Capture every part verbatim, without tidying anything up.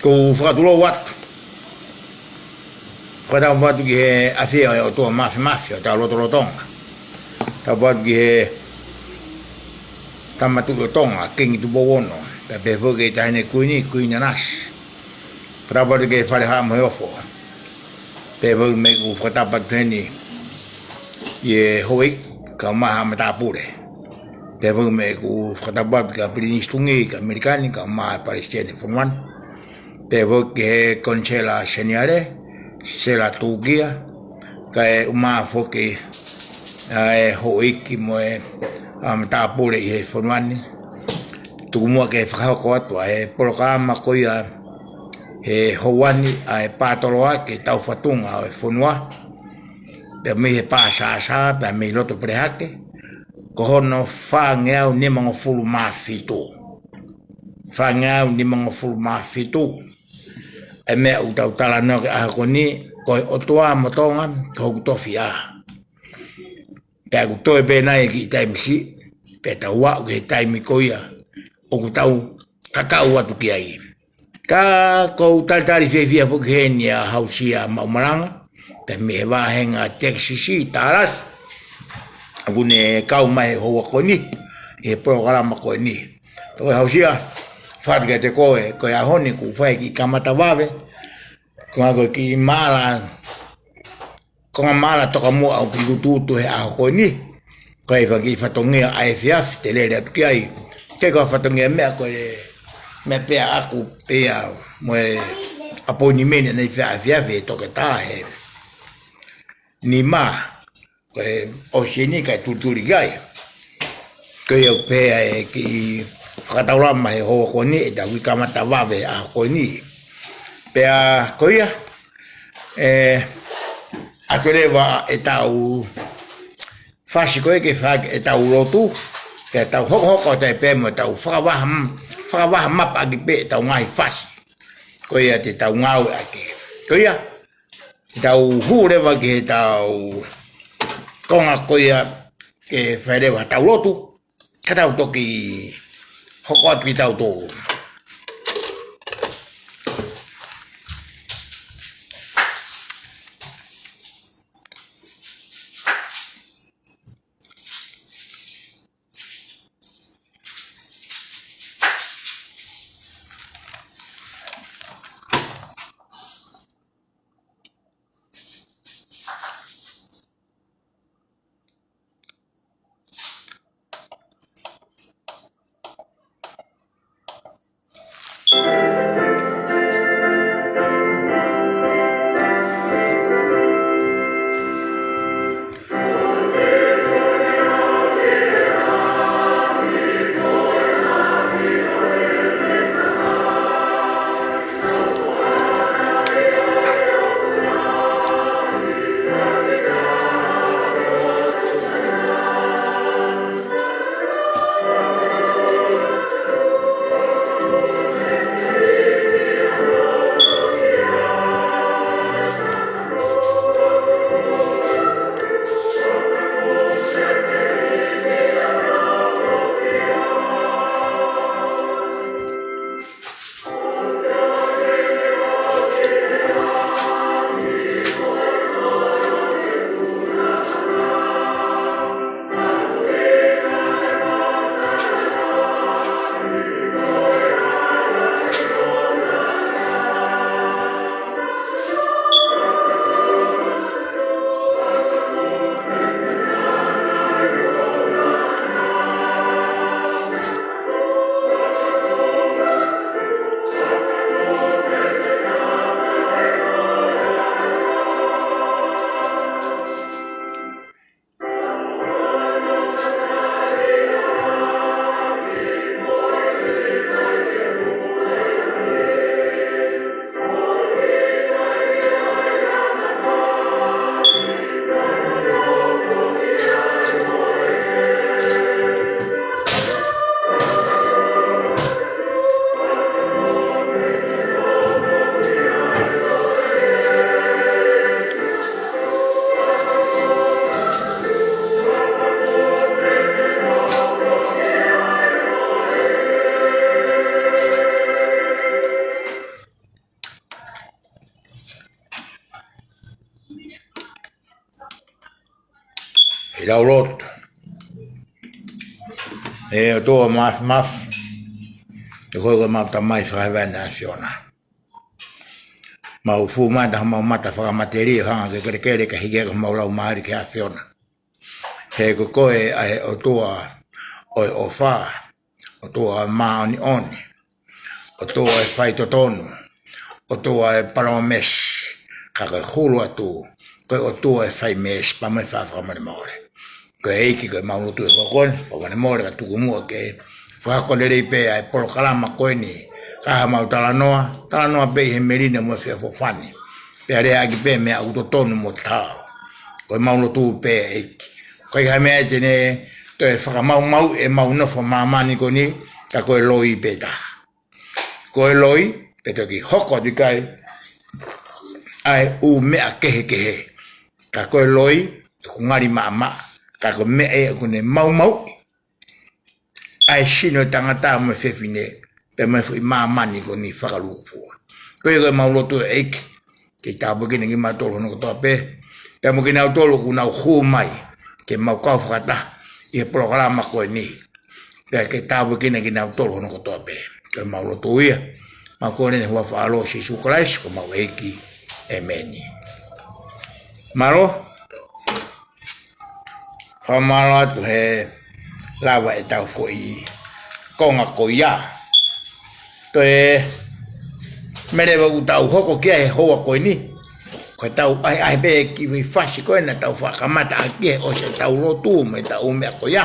Ko u fakatulou atu. Fakatapu atu ki he ʻafio ʻa e ʻOtua Māfimafi ʻo tau lotolotonga. Tapu atu ki he Tama Tuʻi ʻo Tonga, Kingi Tupou Ono. Pea pehē foki ki he Taʻahine Kuini, Kuini Nanasī. Fakatapu atu ki he Fale Haʻa Moheofo. Pehē foki mo ʻeku fakatapu atu heni ʻi he houʻeiki, kae ʻumaʻā haʻa matāpule. Pehē foki mo ʻeku fakatapu atu kia Pilinisi Tungī, kia Melikani, kae ʻumaʻā e Palesiteni Fonua ni. Pehē foki ki he Konisela Seniale, Sela Tūkia, kae ʻumaʻā foki ʻa e houʻeiki mo e, ʻa, matāpule ʻi he fonua ni. Tuku muʻa ke fakahoko atu ʻa e polokalama ko ia he houa ni, ʻa e Pātoloaki Taufatunga ʻo e Fonua. Pea mei he Pāsāsā, pea mei loto Pelehake. Ko hono fāngeau nimangofulu mā fitu. Fāngeau nimangofulu mā fitu. ʻA e meʻa ʻoku tau talanoa ki ai he ʻaho ko eni, ko e ʻOtua mo Tonga, ko hoku tofiʻa. Pea ʻoku toe pē nai e kiʻi taimi siʻi, pea tau aʻu ki he taimi ko ia ʻoku tau kakau atu ki ai. Ka ʻoku ou talitali fiefia foki heni ʻa Hausia Maʻumalanga, pea mei he vāhenga Texas, Dallas, ʻoku ne kau mai he houa ko eni, ʻi he polokalama ko eni. Ko e Hausia, fakatapu kiate koe, ko e ʻaho ni ʻoku fai e kiʻi kamata vave, ko e ngaahi kiʻi māla, ko e ngaahi māla tokamuʻa ʻoku kiʻi utuutu he ʻaho ko eni. Ko e fanga kiʻi fatongia ʻa e efiafi te u lele atu ki ai. Ke ko e fatongia meʻa ko e meʻa pē ʻaʻaku pea mo e ʻapoinimeni ʻanenai he efiafi ʻe toketā he nima. Ko e ʻosi eni kae tulituli ki ai. Ko ia ʻoku pehē ʻa e kiʻi fakataulama he houa ko eni ʻetau kiʻi kamata vave he ʻaho ko eni. Pea ko ia, ʻe, ʻoatu leva ʻetau fasi ko ē ke fai ʻetau lotu, ke tau hokohoko atu ai pē mo ʻetau fakavaha, fakavaha mapaʻaki pē ʻetau ngaahi fasi. Ko ia te tau ngāueʻaki. Ko ia, tau hū leva ki heʻetau konga ko ia ke fai leva ʻetau lotu, ka tau toki hoko atu kitautolu. ʻI heʻetau lotu. ʻE ʻOtua Māfimafi, ʻe koe ko homau Tamai fakahēvani ʻa e ʻAfiona. Mau fū mai ʻetau mau mata fakamatelie ʻo hanga ʻo kelekele kae hiki hake homau laumālie ki he ʻAfiona. He ko koe ʻa e ʻOtua ʻo e ʻofa, ʻOtua ʻo e māʻoniʻoni, ʻOtua ʻo e faitotonu, ʻOtua ʻo e palōmesi, ka ko e hulu atu, ko e ʻOtua ʻo e fai meesi pea mo e faʻa fakamolemole. Ko e ʻEiki, ko ʻemau lotu he houa ko eni, fakamolemole ka tuku muʻa ke fakahoko lelei pē ʻa e polokalama ko eni, ka ʻi haʻamau talanoa, talanoa pē ʻi he melino mo e feʻofoʻofani. Pea lea ʻaki pē meʻa ʻoku totonu mo taau. Ko ʻemau lotu pē ʻEiki. ʻOku ʻikai ha meʻa te ne toe fakamaumauʻi ʻemau nofo ʻi māmani ko eni, ka ko e loi pē taha. Ko e loi, pe toki hoko atu ki ai ʻa e ʻū meʻa kehekehe. Ka ko e loi, ʻoku ngali maʻamaʻa, ka ko e meʻa ia ʻoku ne maumauʻi ʻa e sino ʻo e tangata mo e fefine, pea mo e foʻi māmani ko eni fakalūkufua. Ko ia ko ʻemau lotu ʻEiki, ke tāpuekina kimautolu hono kotoa pē, pea mo kinautolu ʻoku nau hū mai, ke mau kau fakataha ʻi he polokalama ko eni, pea ke tāpuekina kinautolu hono kotoa pē. Ko ʻemau lotu ia, mau kole ʻi he huafa ʻo Sīsū Kalaisi ko homau ʻEiki. ʻĒmeni. Mālō. Fakamālō atu he lava ʻetau foʻi konga ko ia. Ko e meʻa leva ʻoku tau hoko ki ai he houa ko eni, ko ʻetau ʻai, ʻai pē kiʻi fasi ko ē naʻa tau fakamata ʻaki he ʻosi ʻetau lotu mo ʻetau meʻa ko ia.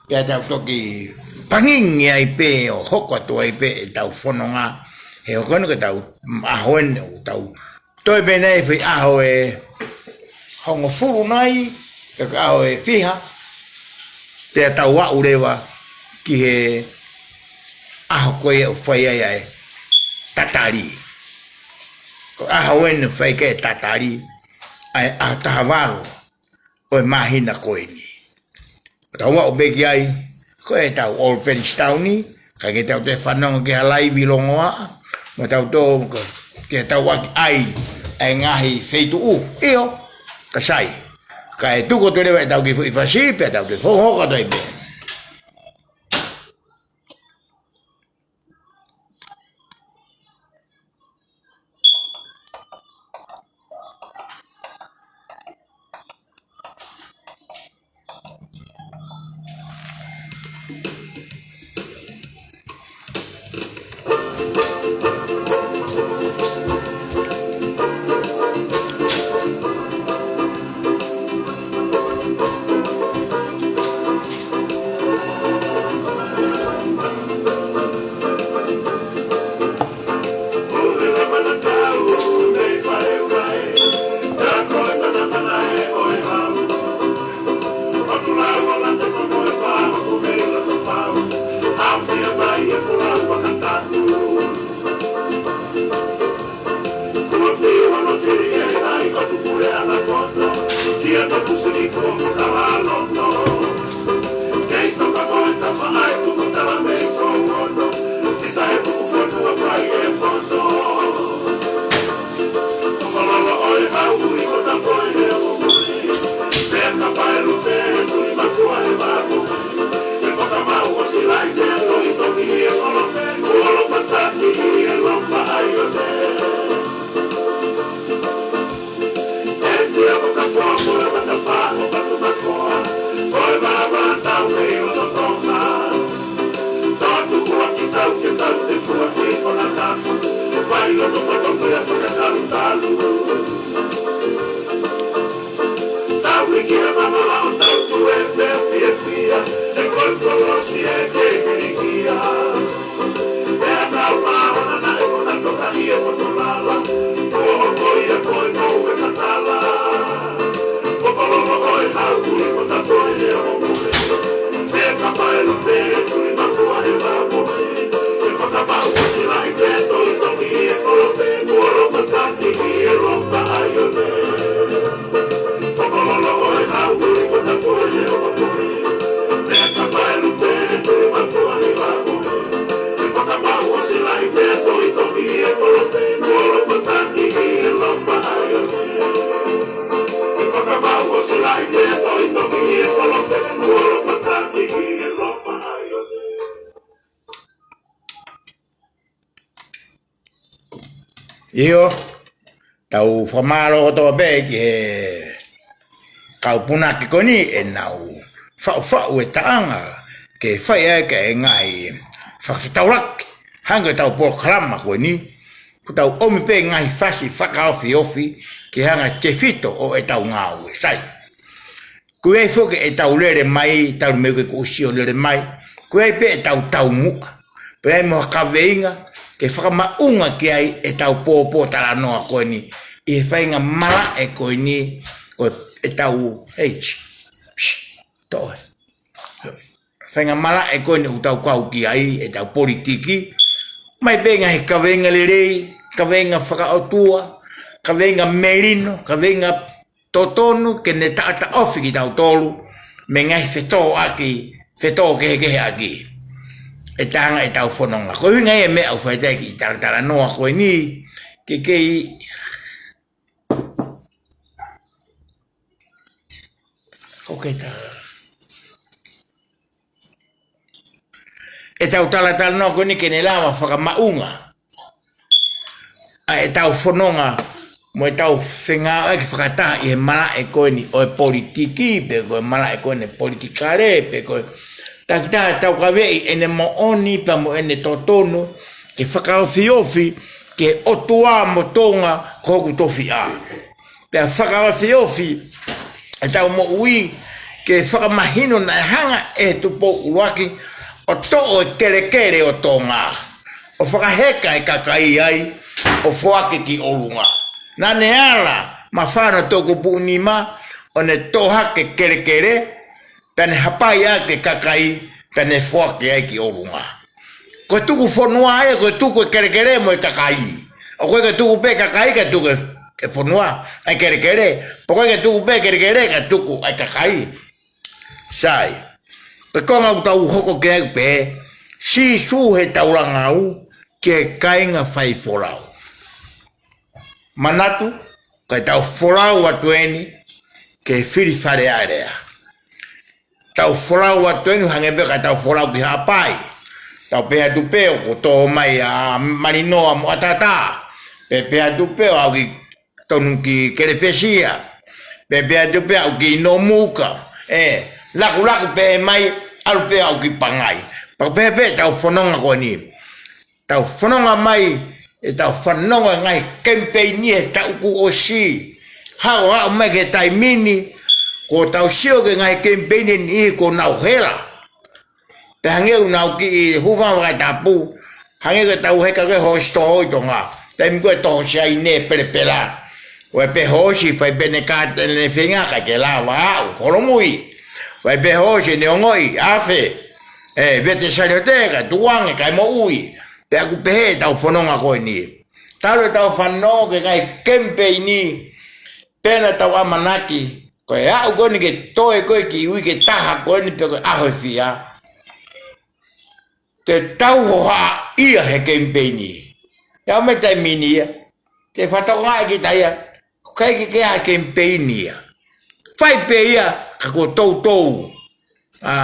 Pea tau toki pangingi ai pē ʻo hoko atu ai pē ʻetau fononga he hokohoko eni ko ʻetau ʻaho eni ʻoku tau toe pē nai foʻi ʻaho ʻe hongofulu nai, pe ko e ʻaho ʻe fiha, pea tau aʻu leva ki he ʻaho ko ia ʻoku fai ai ʻa e tatali. Ko e ʻaho eni ʻoku fai ki ai e tatali, ʻa e ʻaho taha valu ʻo e māhina ko eni. Tau aʻu pē ki ai, ko ʻetau Old Penistone, ka ke tau toe fanongo ki ha laivi longoaʻa, mo tau tō, ke tau ʻaki ai ʻa e ngaahi feituʻu, ʻio, ka sai. Kae tuku atu leva ʻetau kiʻi foʻi fasi, pea tau toe foʻi hoko atu ai pē. ʻIo, tau fakamālō kotoa pē ki he kau punake ko eni ʻenau faʻufaʻu e taʻanga ke fai ai e ngaahi fakafetaulaki. Hangē ko ʻetau polokalama ko eni, kuo tau ʻomi pē ngaahi fasi fakaofiofi ke hanga ʻo tefito ʻo ʻetau ngāue sai. Ko ia foki ʻetau lele mai, talu mei he kuo ʻosi ʻo lele mai, ko ia pē ʻetau taumuʻa. Pea ʻi ai mo ha kaveinga ke fakamaʻunga ki ai ʻetau pōpōtalanoa ko eni ʻi he faingamālie ko eni, ko ʻetau, hei, shh, shh, toe. Faingamālie ko eni ʻoku tau kau ki ai ʻetau politiki. Mai pē ngaahi kaveinga lelei, kaveinga fakaʻotua, kaveinga melino, kaveinga totonu ke ne taʻataʻofi kitautolu mei he ngaahi fetōʻaki, fetōkehekeheʻaki e taʻanga ʻetau fononga. Ko e ʻuhinga ia e meʻa ʻoku fai ai e kiʻi talatalanoa ko eni, ke kei, ko ke ta ʻetau talatalanoa ko eni ke ne lava fakamaʻunga ʻa ʻetau fononga mo ʻetau fengāueʻaki fakataha ʻi he malaʻe ko eni ʻo e politiki, pe ko e malaʻe ko eni politikale, pe ko e takitaha taukaveʻi ʻene moʻoni pea mo ʻene totonu ke fakaofiofi ki he ʻOtua mo Tonga ko hoku tofiʻa. Pea fakaofiofi ʻetau moʻui ke fakamahino naʻe hanga ʻe he Tupou ʻUluaki ʻo toʻo e kelekele ʻo Tonga, ʻo fakaheka e kakai ai, ʻo foaki ki ʻolunga. Naʻa ne ala ma fānau toʻukupu nima, ʻo ne toʻo hake e kelekele, pea ne hapai ʻaki e kakai, pea ne foaki ai ki ʻolunga. Ko e tuku fonua ia, ko e tuku e kelekele mo e kakai. ʻOku ʻikai ke tuku pē kakai ka tuku e, e fonua, ʻa e kelekele. Pea ʻoku ʻikai ke tuku pē kelekele ka tuku ʻa e kakai. Sai. Ko e konga ʻoku tau hoko ki ai pē, Sīsū he taulanga ʻau ki he kāinga faifolau. Manatu, ko ʻetau folau atu eni ki he fili Fale Alea. Tau folau atu eni hangē pē ko ʻetau folau ki Haʻapai. Tau pehē atu pē ʻoku tō mai ʻa Malinoa mo ʻAtatā. Pe pehē atu pē ʻoku aʻu ki tonu ki Kelefesia. Pe pehē atu pē ʻoku aʻu ki Nomuka. ʻE, lakulaku pē mai, ʻalu pē ʻoku aʻu ki Pangai. Pea pehē pē ʻetau fononga ko eni. Tau fononga mai, ʻetau fanongo e ngaahi kemipeini he taʻu kuo ʻosi. Haʻu, haʻu mai ki he taimi ni, kuo tau sio ki he ngaahi kemipeini ni kuo nau hela. Pea hangē ʻoku nau kiʻi hūfanga he tapu, hangē ko ʻetau heka ko ē hoosi toho ʻi Tonga. Taimi ko ē toho Siaine pelepela. ʻOku ʻi ai pē hoosi fai pē ʻene kātaki ʻene feinga kae ʻikai ke lava ʻo aʻu, holomui. ʻOku ʻi ai pē hoosi ʻene ongoʻi, afe. ʻE, vete saliote, kae tukuange, kae moʻui. Pea ʻoku pehē ʻetau fononga ko eni. Talu ʻetau fanongo ki he ngaahi kemipeini, pea naʻa tau ʻamanaki, ko e aʻu ko eni ki he toe ko ē kiʻi uike ʻe taha ko eni pe ko e ʻaho ʻe fiha, te tau hohaʻa ia he kemipeini. ʻI he ʻaho mo e taimi ni ia, te fakatokangaʻi kita ia, ʻoku ʻikai ke ʻi ai ha kemipeini ia. Fai pē ia, ka kuo toutou. ʻA,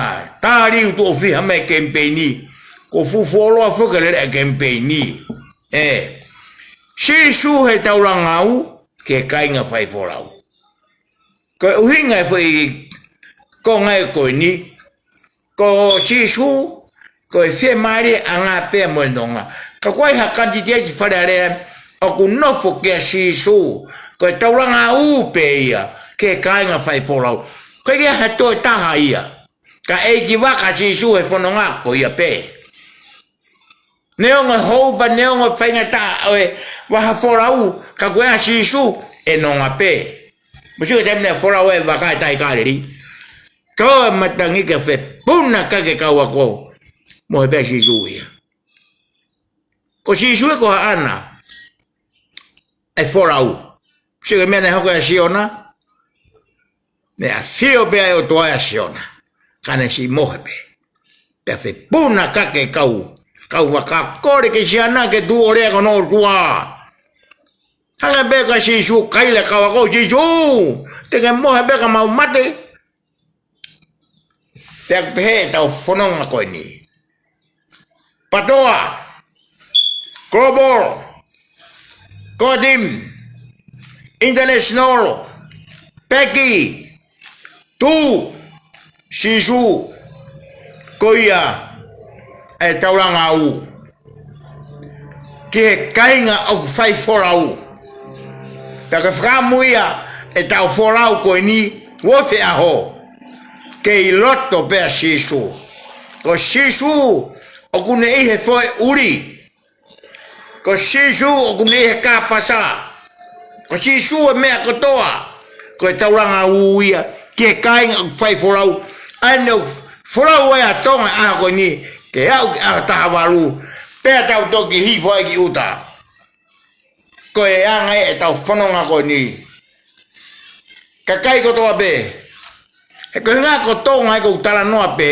tā liu tuʻo fiha mai e kemipeini. Kuo fuʻu fuoloa foki e lele ʻa e kemipeini. ʻE. Sīsū he taulanga ʻau ki he kāinga faifolau. Ko e ʻuhinga e foʻi konga ē ko eni, ko Sīsū, ko e fiemālie ʻanga pea mo e nonga. Ka ʻoku ʻi ai ha kanititeiti Fale Alea ʻoku nofo kia Sīsū, ko e taulanga ʻau pē ia ki he kāinga faifolau. ʻOku ʻikai ke ʻi ai ha toe taha ia. Ka ʻeikivaka Sīsū he fononga ko ia pē. Neongo e houpa, neongo e faingataʻa ʻo e vaha folau, ka ko e ʻa Sīsū ʻe nonga pē. Mou sio ki he taimi naʻe folau ai e vaka ʻi he Tahi Kāleli. Toe matangi ke fepunakaki e kau ako. Mohe pē ʻa Sīsū ia. Ko Sīsū ē ko haʻana e folau. Sio ki he meʻa naʻe hoko ʻia Siona. Naʻe ʻafio pē ʻa e ʻOtua ʻia Siona. Ka naʻe siʻi mohe pē. Pea fepunakaki e kau, kau vaka, kole ki Siona ke tuʻu ʻo lea ki hono ʻOtua. Hanga pē ko Sīsū ʻo kaila e kau ako, Sīsū, Te ke mohe pē ka mau mate. Pea ʻoku pehē ʻetau fononga ko eni. Patoa, Global, Kotim, International, Peki, Tū, Sīsū, ko ia ʻetau langa ū ki he kāinga ʻoku fai folau. Pea ko e fakaʻamu ia ʻetau folau ko eni, ʻoua ʻe ʻaho, kei loto pē ʻa Sīsū. Ko Sīsū ʻoku ne ʻi he foʻi ʻuli. Ko Sīsū ʻoku ne ʻi he kāpasa. Ko Sīsū e meʻa kotoa. Ko ʻetau langa ū ia ki he kāinga ʻoku fai folau. ʻA ē naʻe folau ai ʻa Tonga he ʻaho ko eni, ke aʻu ki he ʻaho taha valu, pea tau toki hifo ai ki ʻuta. Ko e anga ia ʻetau fononga ko eni. Kakai kotoa pē. He ko e ʻuhinga ko Tonga ʻoku ou talanoa pē,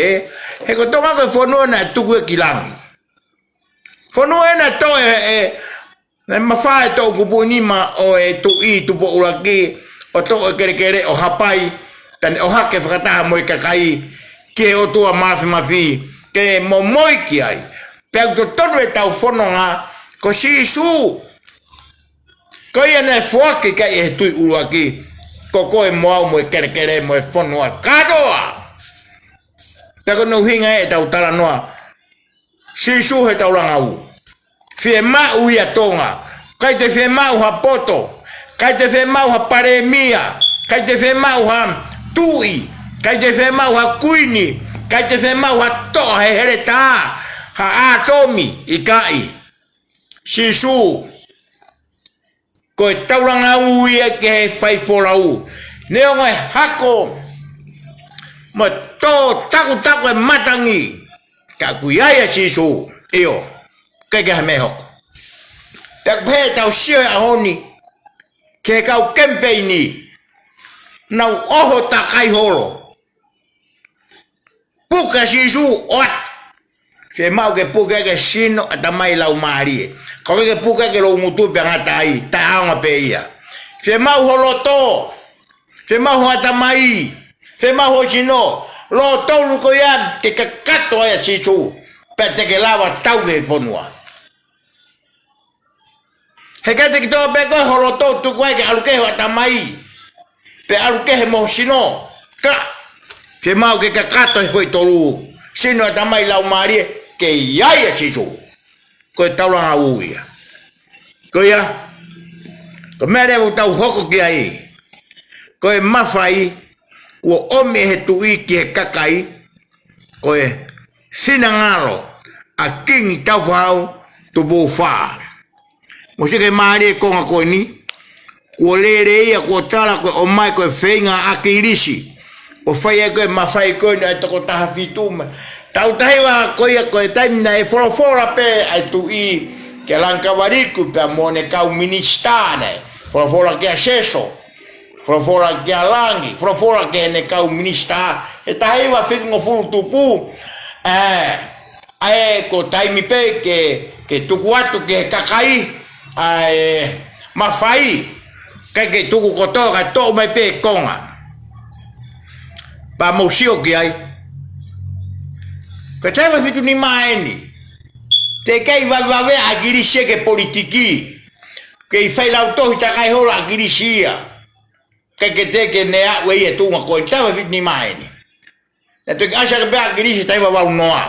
he ko Tonga ko e fonua naʻe tuku ia ki langi. Fonua ē naʻe toʻo ʻe, ʻe, naʻe mafai ʻe Toketā Tuʻipukenima ʻo e Tuʻi Tupou ʻUluaki ʻo toʻo e kelekele ʻo hapai, pea ne ʻohake fakataha mo e kakai ki he ʻOtua Māfimafi ke momoi ki ai. Pea ʻoku totonu ʻetau fononga, ko Sīsū, ko ia naʻe foaki ki ai ʻe he Tuʻi ʻUluaki, ko koe mo au mo e kelekele mo e fonua kātoa. Pea ko hono ʻuhinga ia ʻetau talanoa, Sīsū heʻetau langa ū. Fiemaʻu ia ʻa Tonga. ʻIkai toe fiemaʻu ha poto. ʻIkai toe fiemaʻu ha palēmia. ʻIkai toe fiemaʻu ha tuʻi. ʻIkai toe fiemaʻu ha kuini. ʻIkai toe fiemaʻu ha toʻa he heletā, ha ʻātomi, ʻikai. Sīsū. Ko ʻetau langa ū ia ki he fai folau. Neongo e hako mo e tō takutaku e matangi, ka ʻoku ʻi ai ʻa Sīsū. ʻIo, ʻikai ke ʻi ai ha meʻa hoko. Pea ʻoku pehē ʻetau sio he ʻaho ni ki he kau kemipeini, nau ʻoho takai holo. Puke ʻa Sīsū, ʻoatu. Fiemaʻu ke puke ʻaki e sino, ʻatamai, laumālie. ʻIkai ke puke ʻaki e loungutu pea ngata ai, taʻeʻaonga pē ia. Fiemaʻu ho loto. Fiemaʻu ho ʻatamai. Fiemaʻu ho sino. Lōtolu ko ia ke kakato ai ʻa Sīsū, pea te ke lava ʻo tau ki he fonua. He ʻikai te ke toʻo pē ʻe koe ho loto ʻo tuku ai ke ʻalu kehe ho ʻatamai, pe ʻalu kehe mo ho sino. Ka, fiemaʻu ke kakato he foʻi tolu, sino, ʻatamai, laumālie, ke ʻi ai ʻa Sīsū. Ko ʻetau langa ū ia. Ko ia, ko e meʻa leva ʻoku tau hoko ki ai, ko e mafai kuo ʻomi ʻe he Tuʻi ki he kakai, ko e finangalo ʻa Kingi Tāufaʻāhau Tupou Fā. Mou sio ki he mālie e konga ko eni, kuo lele ia, kuo tala ko e ʻomai ko e feinga ʻa ʻAkilisi ʻo fai ai ko e mafai ko eni ʻa e toko taha fitu ma. Tautahi wa ko ia ko e taimi naʻe folofola pē ʻa e Tuʻi kia Langikavaliku pea mo ʻene kau minisitā, naʻe folofola kia Seso, folofola kia Langi, folofola ki heʻene kau minisitā, he taha hiva fitungofulu tupu, ē, ʻa ē ko e taimi pē ke, ke tuku atu ki he kakai ʻa e mafai, ʻikai ke tuku kotoa, kae toʻo mai pē ʻe Tonga. Pea mou sio ki ai. Ko e taha hiva fitu nima eni. Teʻeki ai vavevave ʻa ʻAkilisi ia ki he politiki. Kei fai lautohi takai holo ʻa ʻAkilisi ia. ʻIkai ke teʻeki ke ne aʻu ʻe ia e tuʻunga ko e taha hiva fitu nima eni. Naʻe toki ʻasi hake pē ʻa ʻAkilisi he taha hiva valu noa.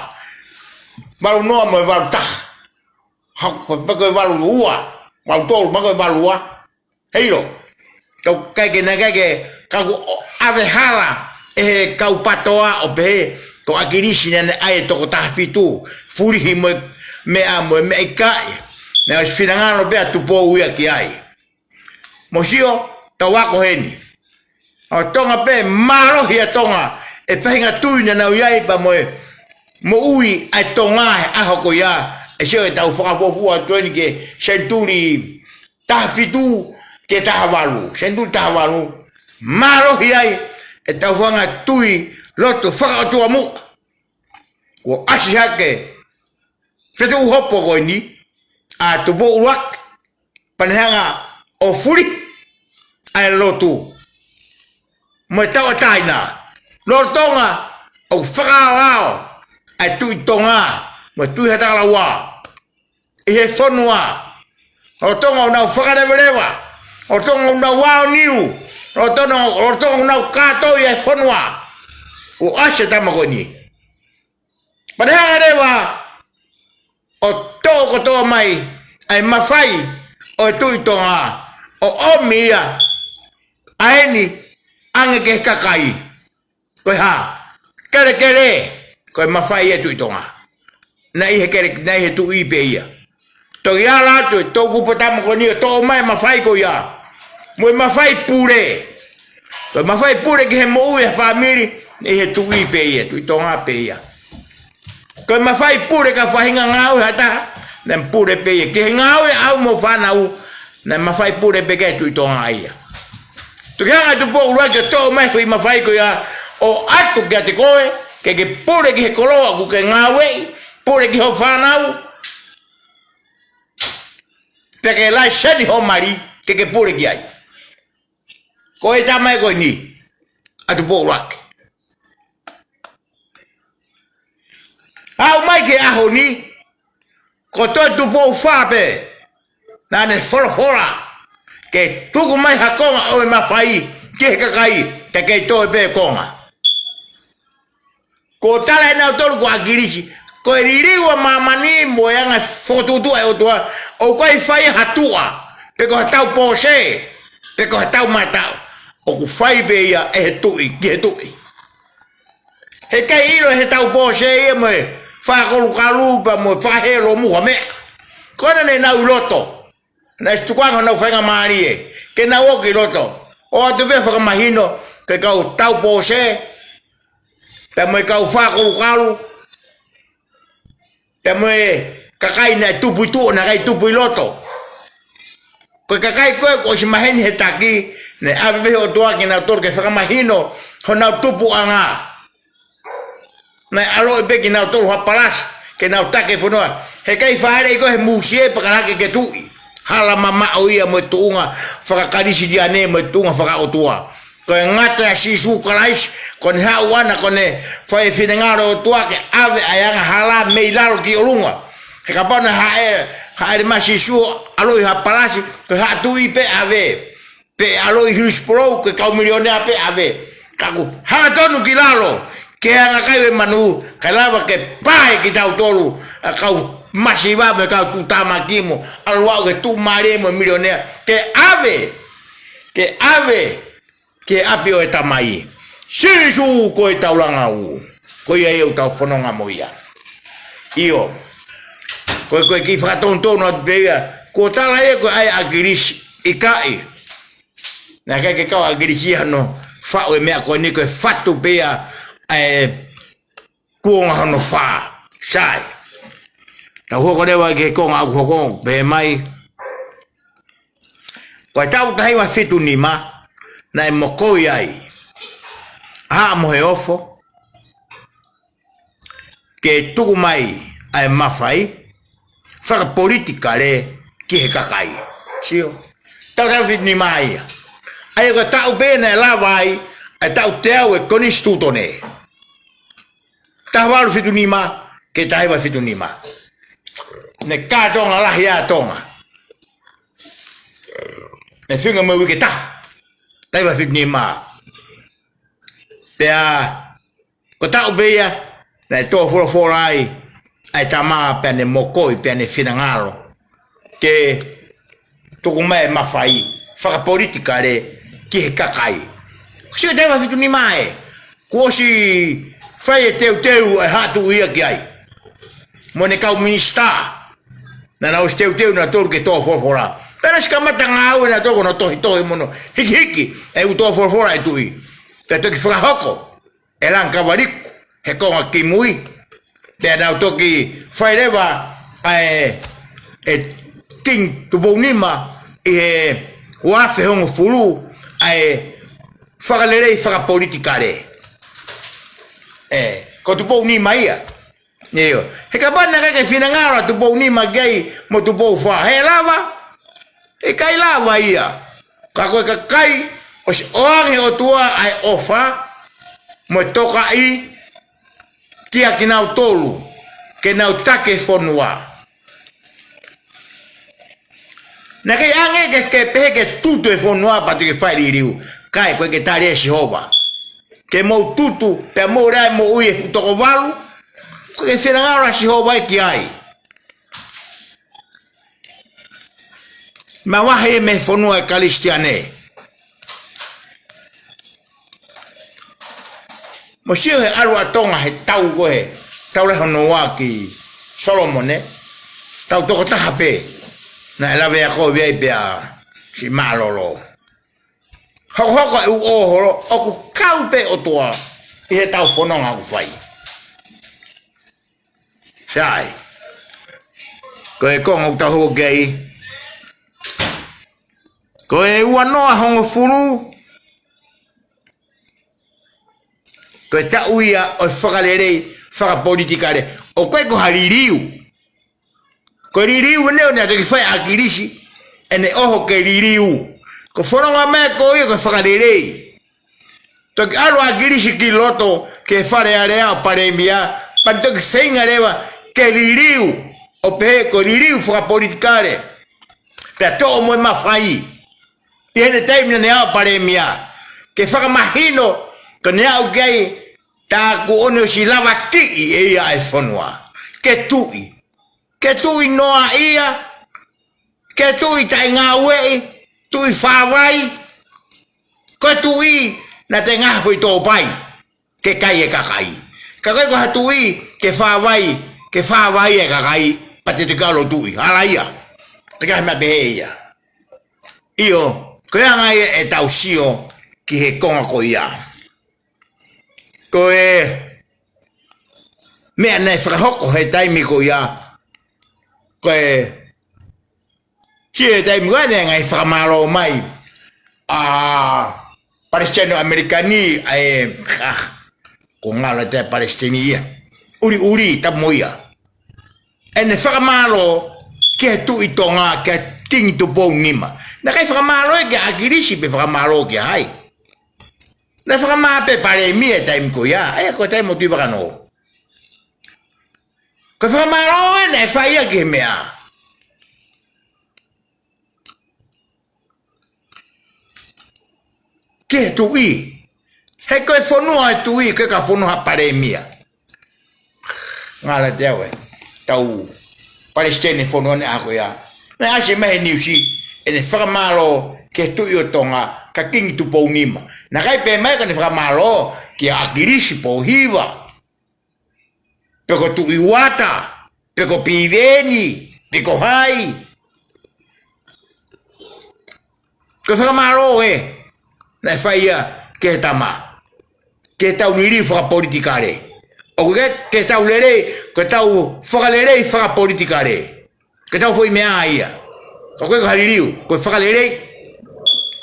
Valu noa mo e valu taha. Hako pē ko e valu ua. Valu tolu, mahalo ko e valu ua. Heiʻilo. Ka ʻoku ʻikai ke, naʻe ʻikai ke, ka kuo ʻave hala ʻe he kau patoa ʻo pehē ko ʻAkilisi naʻa ne ʻai e toko taha fitu, fulihi mo e meʻa mo e meʻa, ʻikai. Naʻe ʻosi finangalo pē ʻa Tupou ia ki ai. Mou sio, tau ako heni. ʻA Tonga pē, mālohi ʻa Tonga he faʻahinga tui naʻa nau ʻi ai pea mo e moʻui ʻa e Tonga he ʻaho ko ia, ʻe sio ʻetau fakafuofua atu eni ki he senituli taha fitu ki he taha valu, senituli taha valu, mālohi ai ʻetau faʻahinga tui lotu fakaʻotuamuʻa. Kuo ʻasi hake fetuʻu hopo ko eni ʻa Tupou ʻUluaki, pea ne hanga ʻo fulihi ʻa e lotu. mo e tauʻatāina. Lolotonga ʻoku fakaaoao ʻa e Tuʻi Tonga mo e Tuʻi Hatalaua ʻi he fonua. Lolotonga ʻoku nau fakalevaleva, lolotonga ʻoku nau aoniu, lolotonga, lolotonga ʻoku nau kātoi ʻa e fonua, kuo ʻasi e tama ko eni. Pea ne hanga leva ʻo toʻo kotoa mai ʻa e mafai ʻo e Tuʻi Tonga, ʻo ʻomi ia ʻa eni ange ki he kakai. Ko e hā? Kelekele. Ko e mafai ʻa e Tuʻi Tonga. Naʻe ʻi he kele, naʻe ʻi he tuʻi pē ia. Toki ala atu e toʻukupu tama ko eni ʻo toʻo mai e mafai ko ia, mo e mafai pule. Ko e mafai pule ki he moʻui ʻa e fāmili, naʻe ʻi he tuʻi pē ia, Tuʻi Tonga pē ia. Ko e mafai pule ki ha faʻahinga ngāue ʻa ha taha, naʻe pule pē ia. Ki he ngāue ʻa e ʻaho mo e fānau, naʻe mafai pule pē ki ai e Tuʻi Tonga ia. Toki hanga ʻe Tupou ʻUluaki ʻo toʻo mai e foʻi mafai ko ia, ʻo ʻoatu kiate koe, ke ke pule ki he koloa ʻoku ke ngāueʻi, pule ki hoʻo fānau, pea ke laiseni hoʻo mali, ke ke pule ki ai. Ko e tama ē ko eni ʻa Tupou ʻUluaki. Aʻu mai ki he ʻaho ni, ko Tupou Fā pē naʻa ne folofola ke tuku mai ha konga ʻo e mafai ki he kakai, ka kei toe pē konga. Kuo tala ʻe nautolu ko ʻAkilisi, ko e liliu ʻa māmani mo e anga e fokotuʻutuʻu ʻa e ʻOtua, ʻoku ʻikai fai ha tuʻa, pe ko ha tau pōsē, pe ko ha tau mataʻu. ʻOku fai pē ia ʻe he tuʻi ki he tuʻi. Heʻikai ʻilo ʻe he tau pōsē ia mo e fakakolukalu pea mo e fakahē lomuha meʻa. Ko ena naʻa nau ʻi loto, naʻe tukuange honau faingamālie ke nau ō ki loto, ʻoatu pē fakamahino ki he kau tau pōsē, pea mo e kau fakakolukalu, pea mo e kakai naʻe tupu ʻi tuʻa, naʻe ʻikai tupu ʻi loto. Ko e kakai ko ē kuo ʻosi maheni he taki, naʻe ʻave pē ʻe he ʻOtua kinautolu ke fakamahino honau tupuʻanga. Naʻe ʻaloʻi pē kinautolu ha palasi ke nau taki e fonua. Heʻikai fāʻeleʻi koe he mūsie pea ka laka ke tuʻi. Hala mamaʻo ia mo e tuʻunga fakakalisitiane mo e tuʻunga fakaʻotua. Ko e ngata ʻia Sīsū Kalaisi, ko ʻene haʻu ʻana ko ʻene fai e finangalo ʻo e ʻOtua ke ʻave ʻa e angahala mei lalo ki ʻolunga. He kapau naʻe hāʻele, hāʻele mai ʻa Sīsū, ʻaloʻi ha palasi, ko e haʻa tuʻi pē ʻave. Pe ʻaloʻi Hillsborough, ko e kau milionea pē ʻave. Ka kuo hangatonu ki lalo, ki he anga kai ʻo e manu, kae lava ke pā ʻe kitautolu ʻa e kau masiva mo e kau tuʻutāmaki mo ʻalu ʻo aʻu ki he tuʻumālie mo e milionea, ke ʻave, ke ʻave ki he ʻapi ʻo e Tamai. Sīsū ko e taulanga ʻoku, ko ia ia ʻoku tau fononga mo ia. ʻIo. Ko e, ko e kiʻi fakatonutonu atu pē ia. Kuo tala ia ko e ʻai ʻa ʻAkilisi, ʻikai. Naʻe ʻikai ke kau ʻa ʻAkilisi ia hono faʻu e meʻa ko eni, ko e fatu pē ia ʻa e kuonga hono fā. Sai. Tau hoko leva ki he konga ʻoku hoko, pehē mai. Ko e taʻu taha hiva fitu nima, naʻe mokoi ai ʻa Haʻa Moheofo, ke tuku mai ʻa e mafai fakapolitikale ki he kakai. Sio? Taʻu taha hiva fitu nima ia. ʻA ia ko e taʻu pē naʻe lava ai ʻa e taʻu teau ʻo e konisitūtone. Taha valu fitu nima ki he taha hiva fitu nima. Ne kā Tonga lahi ʻa Tonga. Ne feinga mo e uike taha. Taha hiva fitu nima. Pea ko e taʻu pē ia naʻe tō folofola ai ʻa e tama pea ne mokoi pea ne finangalo ke tuku mai e mafai fakapolitikale ki he kakai. Sio taha hiva fitu nima ē, kuo ʻosi fai e teuteu ʻa e haʻa tuʻi ia ki ai mo ʻene kau minisitā. Naʻa nau ʻosi teuteu nautolu ke tō folofola. Pea nau ʻosi kamata ngāue nautolu ko hono tohitohi mo hono hikihiki ʻa e ʻū tō folofola ʻa e tuʻi. Pea toki fakahoko ʻe Langkavaliku he konga kimui. Pea nau toki fai leva ʻa e, ʻe Kingi Tupou Nima ʻi he ua afe hongofulu ʻa e fakalelei fakapolitikale. Ē, ko Tupou Nima ia. ʻIo. He kapau naʻe ʻikai ke finangalo ʻa Tupou Nima ki ai mo Tupou Fā, he lava? ʻIkai lava ia. Ka ko e kakai ʻOsi ʻoange ʻe he ʻOtua ʻa e ʻofa mo e tokaʻi kiate kinautolu ke nau taki e fonua. Naʻe ʻikai ange ke, ke pehē ke tutu e fonua pea toki fai e liliu. ʻIkai, ʻoku ʻikai ke tali ʻe Sihova ke mou tutu pea mou lea e moʻui e fuʻu toko valu. ʻOku ʻikai ke finangalo ʻa Sihova ia ki ai. Mavahe mei he fonua ʻo e Kalisitiane. Mou sio he ʻalu ʻa Tonga he tau ko ē, tau lahi hono ua ki Solomone, tau toko taha pē naʻe lave ako vei pea si mālōlō. Hokohoko e ʻū ʻōholo, ʻoku kau pē ʻOtua ʻi he tau fononga ʻoku fai. Sai. Ko e konga ʻoku tau hoko ki ai, ko e ua noa hongofulu, ko e taʻu ia ʻo e fakalelei fakapolitikale. ʻOku ʻikai ko ha liliu. Ko e liliu ʻeni ʻoku ne toki fai ʻa ʻAkilisi, ʻene ʻoho ke liliu. Ko e fononga mai ko ia ko e fakalelei. Toki ʻalu ʻa ʻAkilisi ki loto ki he Fale Alea ʻo palēmia, pea ne toki feinga leva ke liliu, ʻo pehē ko e liliu fakapolitikale. Pea toʻo mo e mafai ʻi heʻene taimi naʻa ne ʻalu ʻo palēmia, ke fakamahino ko ʻene aʻu ki ai, tā kuo ne ʻosi lavakiʻi ʻe ia ʻa e fonua ke tuʻi. Ke tuʻi noaʻia, ke tuʻi taʻengāueʻi, tuʻi fāvai. Ko e tuʻi naʻa te ngaha foʻi tōpai ke kai e kakai. Ka ʻoku ʻikai ko ha tuʻi ke fāvai, ke fāvai e kakai, pea te toki ʻalu ʻo tuʻi. Hala ia. Te kahe mea pehē ia. ʻIo, ko e anga ia ʻetau sio ki he konga ko ia. Ko e meʻa naʻe fakahoko he taimi ko ia, ko e sio he taimi ko ia naʻe ngaahi fakamālō mai ʻa Palesiteni ʻAmelika ni, ʻa e, ah, ko ngalo te Palesiteni ia. ʻUliʻuli, tapu mo ia. ʻEne fakamālō ki he Tuʻi Tonga, kia Kingi Tupou Nima. Naʻe ʻikai fakamālō ia kia ʻAkilisi pe fakamālō kia hai. Naʻe fakamālō pē palēmia he taimi ko ia, ʻa ia ko e taimi ʻo Tuʻivakanō. Ko e fakamālō ē naʻe fai ia ki he meʻa. Ki he tuʻi. He ko e fonua ʻo e tuʻi, ʻikai ko e fonua ʻo ha palēmia. Ngalo te au ē. Tau palesiteni fonua ni ʻaho ko ia. Naʻe ʻasi mai he niusi, ʻene fakamālō ki he Tuʻi ʻo Tonga, kia Kingi Tupou Nima. Naʻe ʻikai pē mai ko ʻene fakamālō kia ʻAkilisi Pōhiva, pe ko Tuʻi Uata, pe ko Piveni, pe ko hai. Ko e fakamālō ē naʻe fai ia ki he tama, ki heʻetau liliu fakapolitikale. ʻOku ke, ki heʻetau lelei, ko ʻetau fakalelei fakapolitikale. Ko ʻetau foʻi meʻa ia. Ka ʻoku ʻikai ko ha liliu, ko e fakalelei.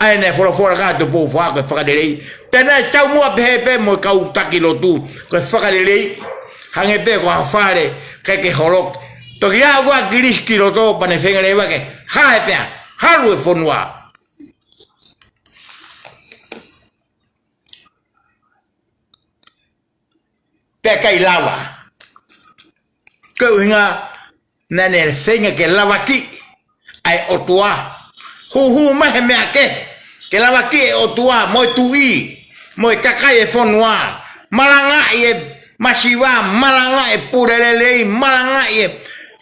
ʻA ia naʻe folofola kia Tupou Fā ko e fakalelei. Pea naʻe taumuʻa pehē pē mo e kau taki lotu, ko e fakalelei. Hangē pē ko ha fale, ʻikai ke holoki. Toki aʻu ko ē ʻa ʻAkilisi ki loto, pea ne feinga leva ke hā e pea, halu e fonua. Pea ʻikai lava. Ko e ʻuhinga naʻa ne feinga ke lavakiʻi ʻa e ʻOtua. Hūhū mai he meʻa kehe, ke lavakiʻi e ʻOtua mo e tuʻi, mo e kakai e fonua. Malangaʻi e masiva, malangaʻi e pule lelei, malangaʻi e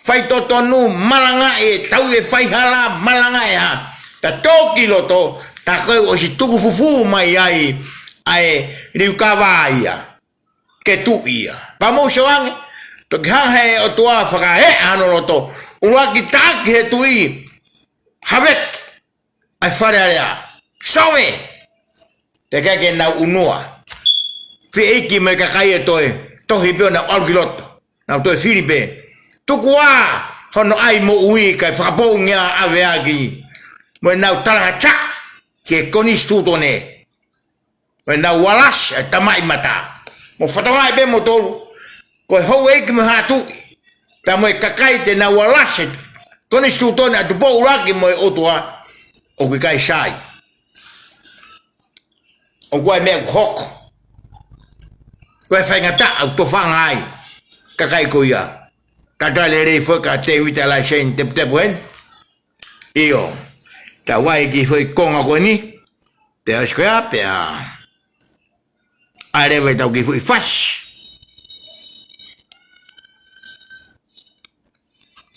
faitotonu, malangaʻi e tauʻi e faihala, malangaʻi e hā. Pea tō ki loto, tā ko ē ʻosi tuku fufū mai ai ʻa e liukava ia ke tuʻi ia. Pea mou sio ange, toki hanga he ʻOtua fakaeʻa hono loto, ʻuluaki taʻaki he tuʻi, haveki ʻa e Fale Alea. Sove! Teʻeki ke nau ʻunua. Fie ʻeiki mo e kakai ʻe toe tohi pē ʻo nau ʻalu ki loto. Nau toe fili pē. Tuku ā hono ʻai moʻui kae fakapoongi ʻa ʻAveaki mo ʻenau talangataʻa ki he konisitūtone. Mo ʻenau alasi e tamaʻimata. Mou fakatokangaʻi pē moutolu, ko e houʻeiki mo e haʻa tuʻi, pea mo e kakai te nau alasi e konisitūtone ʻa Tupou ʻUluaki mo e ʻOtua, ʻoku ʻikai sai. ʻOku ʻi ai e meʻa ʻoku hoko. Ko e faingataʻa ʻoku tofanga ai e kakai ko ia. Tatali lelei foki kia Tēvita Laiseni Teputepu heni. ʻIo. Tau ʻai e kiʻi foʻi konga ko eni. Pea ʻosi ko ia, pea ʻalu leva ʻetau kiʻi foʻi fasi.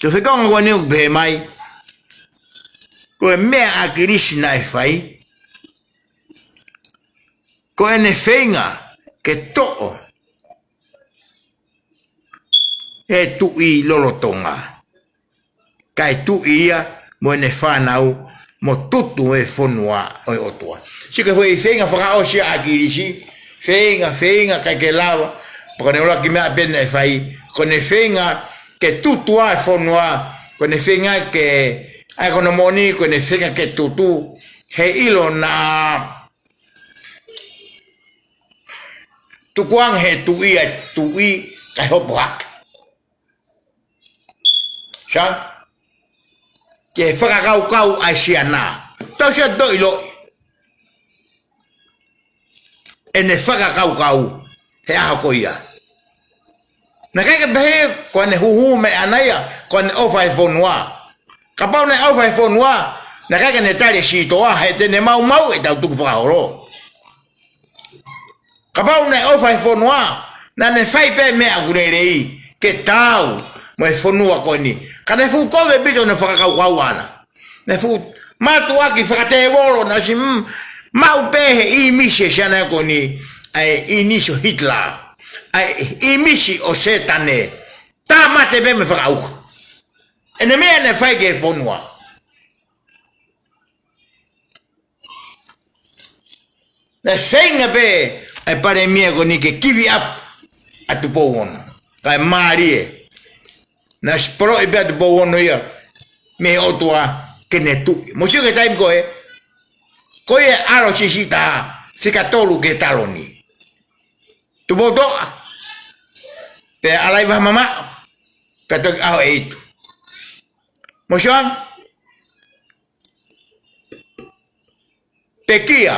Ko e foʻi konga ko eni ʻoku pehē mai, ko e meʻa ʻa ʻAkilisi naʻe fai, ko ʻene feinga ke toʻo e tuʻi lolotonga, kae tuʻi ia mo ʻene fānau, mo tutu e fonua ʻo e ʻOtua. Sio ki he foʻi feinga fakaʻosi ʻa ʻAkilisi, feinga, feinga kae ʻikai ke lava, pea ko ʻene ʻuluaki meʻa pē naʻe fai, ko ʻene feinga ke tutu ʻa e fonua, ko ʻene feinga ke, ʻa ia ko hono moʻoni, ko ʻene feinga ke tutu, heiʻilo naʻa tukuange ʻe he tuʻi ʻa e tuʻi kae hopo hake. Sio? Ki he fakakaukau ʻa e siana. Tau sio atu ʻiloʻi ʻene fakakaukau he ʻaho ko ia. Naʻe ʻikai ke pehē ko ʻene huhu mai ʻaʻana ia, ko ʻene ʻofa he fonua. Kapau naʻe ʻofa he fonua, naʻe ʻikai ke ne tali e sitoa, he te ne maumau ʻetau tukufakaholo. Kapau naʻe ʻofa he fonua, naʻa ne fai pē meʻa ʻoku lelei ke taau mo e fonua ko eni. Ka naʻe fuʻu kovi ʻaupito hono fakakaukau ʻaʻana. Naʻe fuʻu mātuʻaki fakatēvolo, naʻe ʻosi, mm, maʻu pē he ʻīmisi ʻa e siana ko eni, ʻa e ʻīmisi ʻo Hitler, ʻa e ʻīmisi ʻo Sētane. Tāmate pē mo e fakauka. ʻEne meʻa naʻe fai ki he fonua. Naʻe feinga pē ʻa e palēmia ko eni ke give up ʻa Tupou Ono. Kae mālie. Naʻe ʻosi poloʻi pē ʻa Tupou Ono ia mei he ʻOtua ke ne tuʻi. Mou sio ki he taimi ko ē, ko ia e ʻAlo Siʻisiʻi Taha, fika tolu ki he taloni. Tupoutoʻa. Pea ʻAlaivahamamaʻo. Pea toki ʻAhoʻeitu. Mou sio ange? Pekia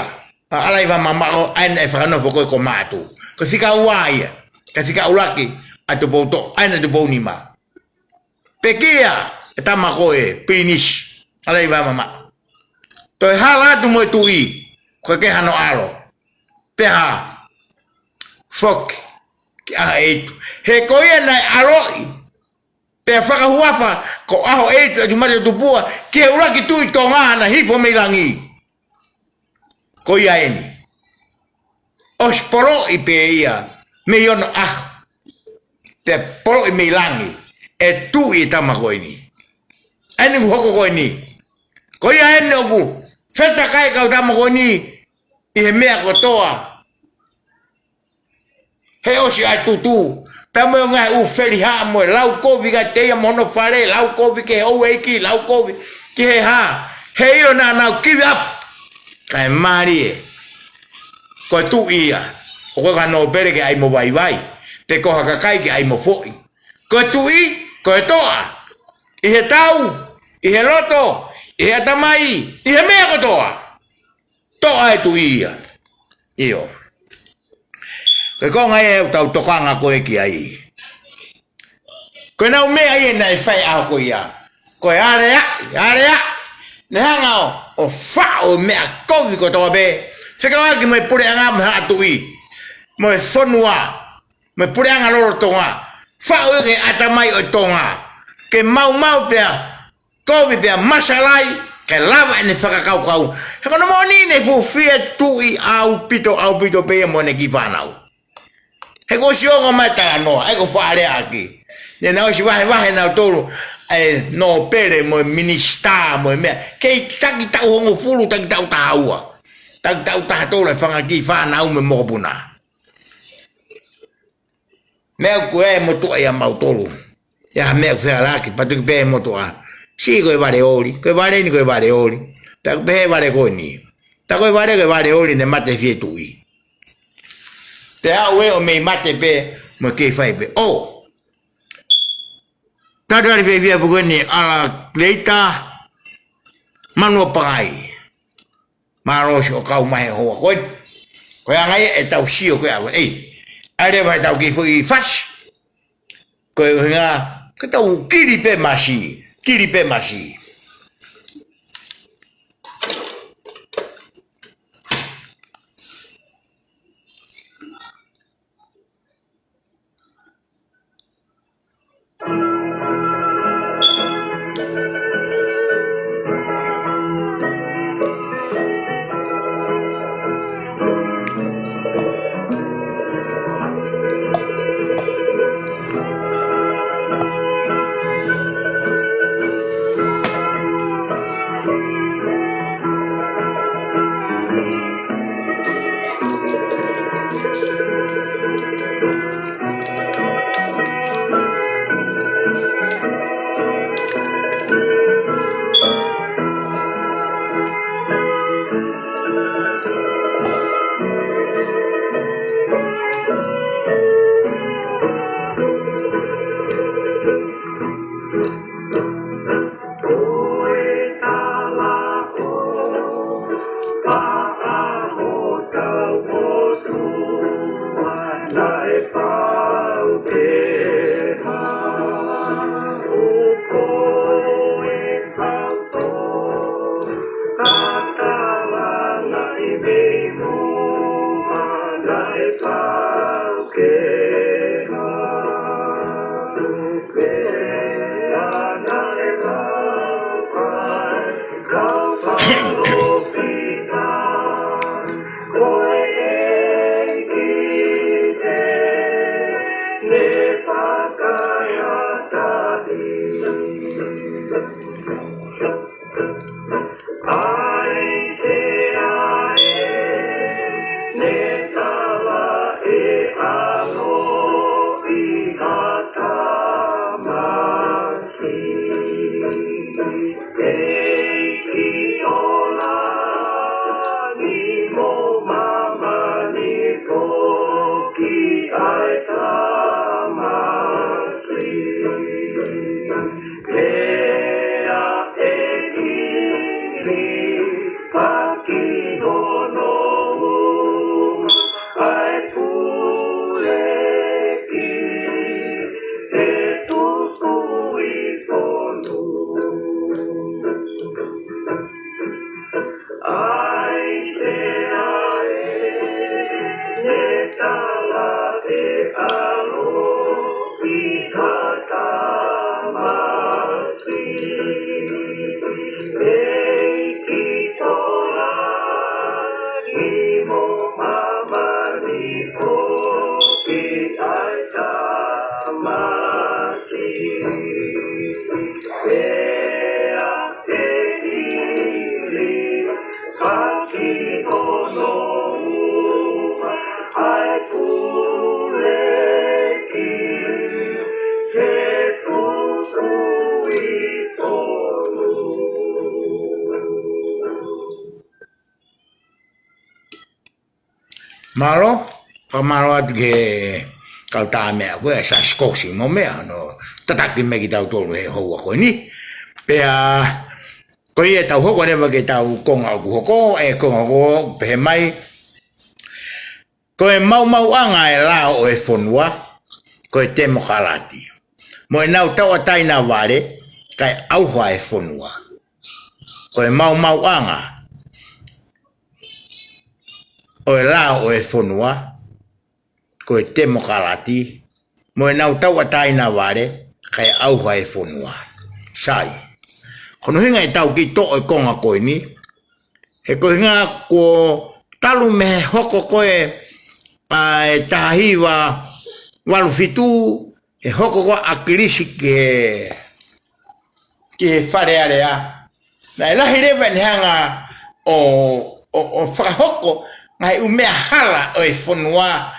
ʻa ʻAlaivahamamaʻo, ʻa ia naʻe fakanofo ko ē ko Matu. Ko e fika ua ia. Ka e fika ʻuluaki ʻa Tupoutoʻa, ʻa ia naʻe Tupounima. Pekia e tama ko ē, Pilinisi ʻAlaivahamamaʻo. Toe hala atu mo e tuʻi, ko e ke hano ʻalo. Pea hā? Foki ki ʻAhoʻeitu. He ko ia naʻe ʻaloʻi pea fakahuafa ko ʻAhoʻeitu ʻEtumate Tupua, ki he ʻuluaki tuʻi Tonga naʻe hifo mei langi. Ko ia eni. ʻOsi poloʻi pē ia mei onoʻaho. Pea poloʻi mei langi ʻe tuʻi e tama ko eni. ʻA eni ʻoku hoko ko eni. Ko ia eni ʻoku fetakai kau tama ko eni ʻi he meʻa kotoa. He ʻosi ʻa e tutu. Pea mo e ngaahi ʻū felihaʻa mo e lau kovi kiate ia mo hono fale, lau kovi ki he houʻeiki, lau kovi ki he hā. Heiʻilo naʻa nau give up. Kae mālie. Ko e tuʻi ia. ʻOku ʻikai ko ha nōpele ke ʻai mo vaivai. Pe ko ha kakai ke ʻai mo foʻi. Ko e tuʻi, ko e toʻa. ʻI he tau, ʻi he loto, ʻi he ʻatamai, ʻi he meʻa kotoa. Toʻa e tuʻi ia. ʻIo. Ko e konga ia ʻoku tau tokanga ko ē ki ai. Ko ʻenau meʻa ia naʻe fai ʻaho ko ia. Ko e aleaʻi, aleaʻi. Naʻe hanga ʻo, ʻo faʻo e meʻa kovi kotoa pē. Fekauʻaki mo e puleʻanga mo e haʻa tuʻi. Mo e fonua. Mo e puleʻanga lolotonga. Faʻo ia ki he ʻatamai ʻo Tonga. Ke maumau pea kovi pea masalai, ke lava ʻene fakakaukau. He ko hono moʻoni naʻe fuʻu fie tuʻi ʻaupito, ʻaupito pē ia mo ʻene kiʻi fānau. He kuo ʻosi ongo mai e talanoa, ʻa ia ko e faʻa lea ʻaki. Naʻa nau ʻosi vahevahe nautolu, e nōpele mo e minisitā mo e meʻa. Kei takitaha hongofulu, takitaha taha ua. Takitaha taha tolu e fanga kiʻi fānau mo e mokopuna. Meʻa ko ē motuʻa ia mautolu. ʻI ai ha meʻa ʻoku fehālaaki, pea tuku pē motuʻa. Siʻi ko e vale oli, ko e vale ni ko e vale oli. Pea ʻoku pehē vale ko eni. Tā ko e vale, ko e vale oli naʻe mate fie tuʻi. Pea aʻu ē ʻo mei mate pē, mo e kei fai pē. ʻO. Tatali fiefia foki eni ʻa Leita Manuapakai. Mālō siʻo kau mai he houa ko eni. Ko e anga ia ʻetau sio ko ē ʻa, ʻei, ʻa e leva ʻetau kiʻi foʻi fasi. Ko e ʻuhinga, ko ʻetau kili pē masi, kili pē masi. ʻAisea ē, ne tala ʻe ʻAlo ʻi ha tamasiʻi, ʻEiki ʻo langi mo māmani, foki ʻa e tamasiʻi. Pea ʻe hili ʻaki hono ua ʻa e pule ki he tukuʻi fonu. ʻAisea ē, ne tala ʻe ʻAlo ʻi ha tamasiʻi, ʻEiki ʻo langi mo māmani, foki ʻa e tamasiʻi. Pea ʻe hili ʻaki hono ua ʻa e pule ki he tukuʻi fonu. Mālō, fakamālō atu ki he kau tā meʻa ko ē, Siaosi Kosi mo meʻa, hono tataki mai kitautolu he houa ko eni. Pea, ko ia tau hoko leva ki heʻetau konga ʻoku hoko, ʻa e konga hoko pehē mai. Ko e maumauʻanga ʻo e lao ʻo e fonua, ko e temokalati. Mo ʻenau tauʻatāina vale, kae ʻauha e fonua. Ko e maumauʻanga ʻo e lao ʻo e fonua, ko e temokalati, mo ʻenau tauʻatāina vale, kae ʻauha e fonua. Sai. Ko hono ʻuhinga ʻetau kiʻi toʻo e konga ko eni, he ko e ʻuhinga kuo talu mei he hoko ko ē ʻa e taha hiva valu fitu, he hoko ko ē ʻa ʻAkilisi ki he, ki he Fale Alea. Naʻe lahi leva ʻene hanga ʻo, ʻo, ʻo fakahoko ngaahi ʻū meʻa hala ʻo e fonua,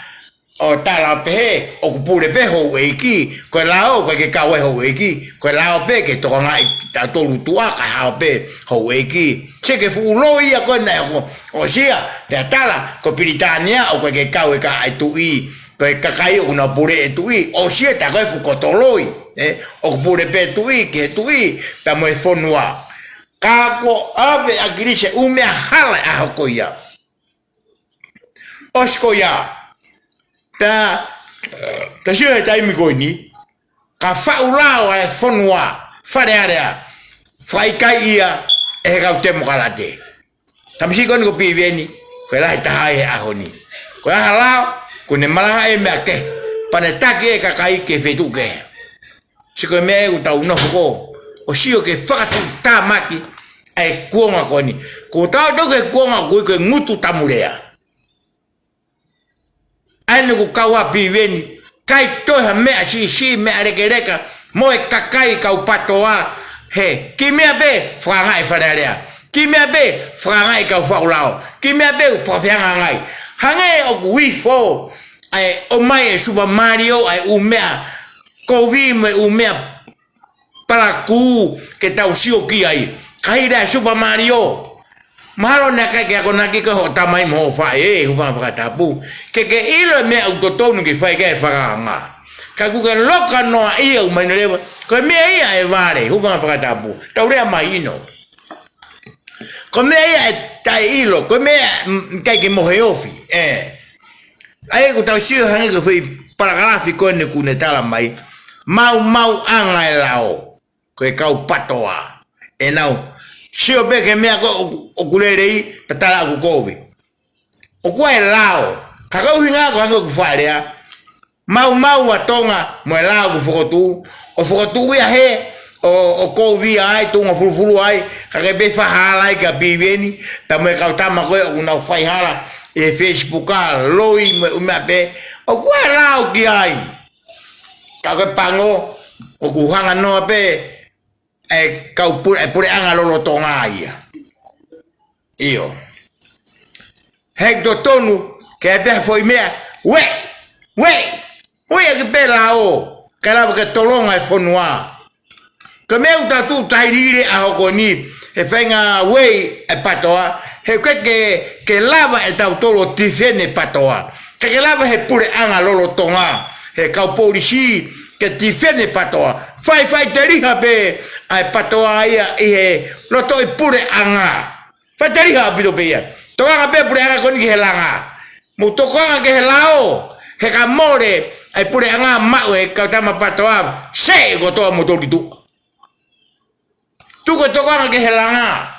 ʻo tala pehē, ʻoku pule pē houʻeiki, ko e lao ʻoku ʻikai ke kau ai houʻeiki, ko e lao pē ke tokangaʻi kitautolu tuʻa kae hao pē houʻeiki. Sio ki he fuʻu loi ia ko ē naʻe hoko, ʻosi ia, pea tala, ko Pilitānia ʻoku ʻikai ke kau e kakai tuʻi, ko e kakai ʻoku nau pule e tuʻi, ʻosi ia, tā ko e fuʻu koto loi, ē, ʻoku pule pē tuʻi ki he tuʻi, pea mo e fonua. Ka kuo ʻave ʻe ʻAkilisi e ʻū meʻa hala ʻa e ʻaho ko ia. ʻOsi ko ia. Pea, tau sio he taimi ko eni, ka faʻu lao ʻa e fonua, Fale Alea, fakaʻikaiʻi ia ʻe he kau temokalate. Tamasiʻi ko eni ko Piveni, ko e lahi taha he ʻaho ni. Ko e hā e lao, kuo ne malanga e meʻa kehe, pea ne taki e kakai ki he feituʻu kehe. Sio ko e meʻa ʻoku tau nofo ko ē ʻo sio ki he fakatuʻutāmaki ʻa e kuonga ko eni. Ko ʻetau tau ki he kuonga ko ē ko e ngutu tamulea. ʻA eni ʻoku kau ʻa Piveni, ʻikai toe ha meʻa siʻisiʻi, meʻa lekeleka mo e kakai kau PATOA, he kiʻi meʻa pē fakaangaʻi Fale Alea, kiʻi meʻa pē fakaangaʻi kau faʻu lao, kiʻi meʻa pē fakafehangahangai. Hangē ʻoku ifo ʻa e ʻomai e Super Mario ʻa e ʻū meʻa kovi mo e ʻū meʻa palakū ke tau sio ki ai. Ka ʻi he Super Mario, mahalo naʻe ʻikai ke akonaki ki ai hoʻo tamai mo hoʻo faʻē, hūfanga he fakatapu, ke ke ʻilo e meʻa ʻoku totonu ke fai ki ai e fakaanga. Ka kuo ke loka noa ia ʻo mahino leva ko e meʻa ia ʻe vale, hūfanga he fakatapu. Tau lea mahino. Ko e meʻa ia ʻe taʻeʻilo, ko e meʻa, mm, ʻikai ke mohe ofi, ē. ʻA ia ʻoku tau sio hangē ko e foʻi palakalafi ko eni ʻoku ne tala mai, maumauʻanga e lao, ko e kau PATOA. ʻEnau sio pē ki he meʻa ko ē ʻoku, ʻoku lelei, tatala ʻoku kovi. ʻOku ʻi ai e lao, ka ko e ʻuhinga ko ē hangē ko ʻeku fakalea, maumau ʻa Tonga mo e lao kuo fokotuʻu, ʻo fokotuʻu ia he, ʻo, ʻo kovi ai, tuʻunga fulufulu ai, ka ke pehē fakahala ai kia Piveni, pea mo e kau tama ko ē ʻoku nau faihala ʻi he Facebook ʻa Loi mo e ʻū meʻa pē, ʻoku ʻi ai e lao ki ai. Ka ko e pango, ʻoku hanga noa pē e kau pule, e puleʻanga lolotonga ia. ʻIo. He ʻoku totonu ke ʻi ai pē ha foʻi meʻa, ueʻi, ueʻi, ueʻi ʻaki pē lao, ke lava ke tolonga e fonua. Ko e meʻa ʻoku tau tuʻu tailiili ʻaho ko eni, he feinga ueʻi e PATOA, he ʻoku ʻikai ke, ke lava ʻe tautolu ʻo tifeni e PATOA. ʻIkai ke lava he puleʻanga lolotonga, he kau polisi, ke tifeni e PATOA. Fai, faʻiteliha pē ʻa e PATOA ia ʻi he loto ʻi puleʻanga. Faʻiteliha ʻaupito pē ia. Tokanga pē puleʻanga ko eni ki he langa. Mou tokanga ki he lao, he ka mole ʻa e puleʻanga, maʻu e kau tama PATOA, sē kotoa moutolu ki tuʻa. Tuku e tokanga ki he langa.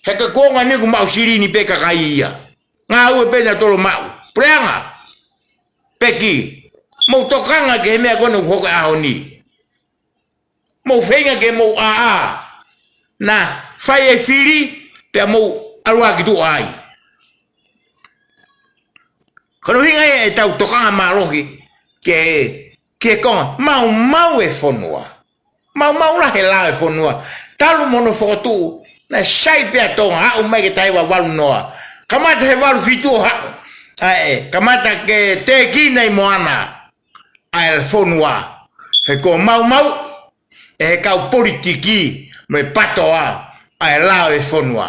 He ko e kuonga ni ʻoku maʻu silini pē kakai ia. Ngāue pē nautolu maʻu. Puleʻanga, peki, mou tokanga ki he meʻa ko eni ʻoku hoko he ʻaho ni. Mou feinga ke mou ʻā, ʻā. Na, fai e fili, pea mou ʻalu ā ki tuʻa ai. Ko hono ʻuhinga ia ʻetau tokanga mālohi ki he, ki he konga maumau e fonua. Maumau lahi e lao e fonua. Talu mo hono fokotuʻu, naʻe sai pē ʻa Tonga, aʻu mai ki he taha hiva valu noa. Kamata he valu fitu ʻo haʻu. ʻA ē, kamata ke tēkina ʻi Moana ʻa e fonua. He kuo maumau ʻe he kau politiki mo e PATOA ʻa e lao e fonua.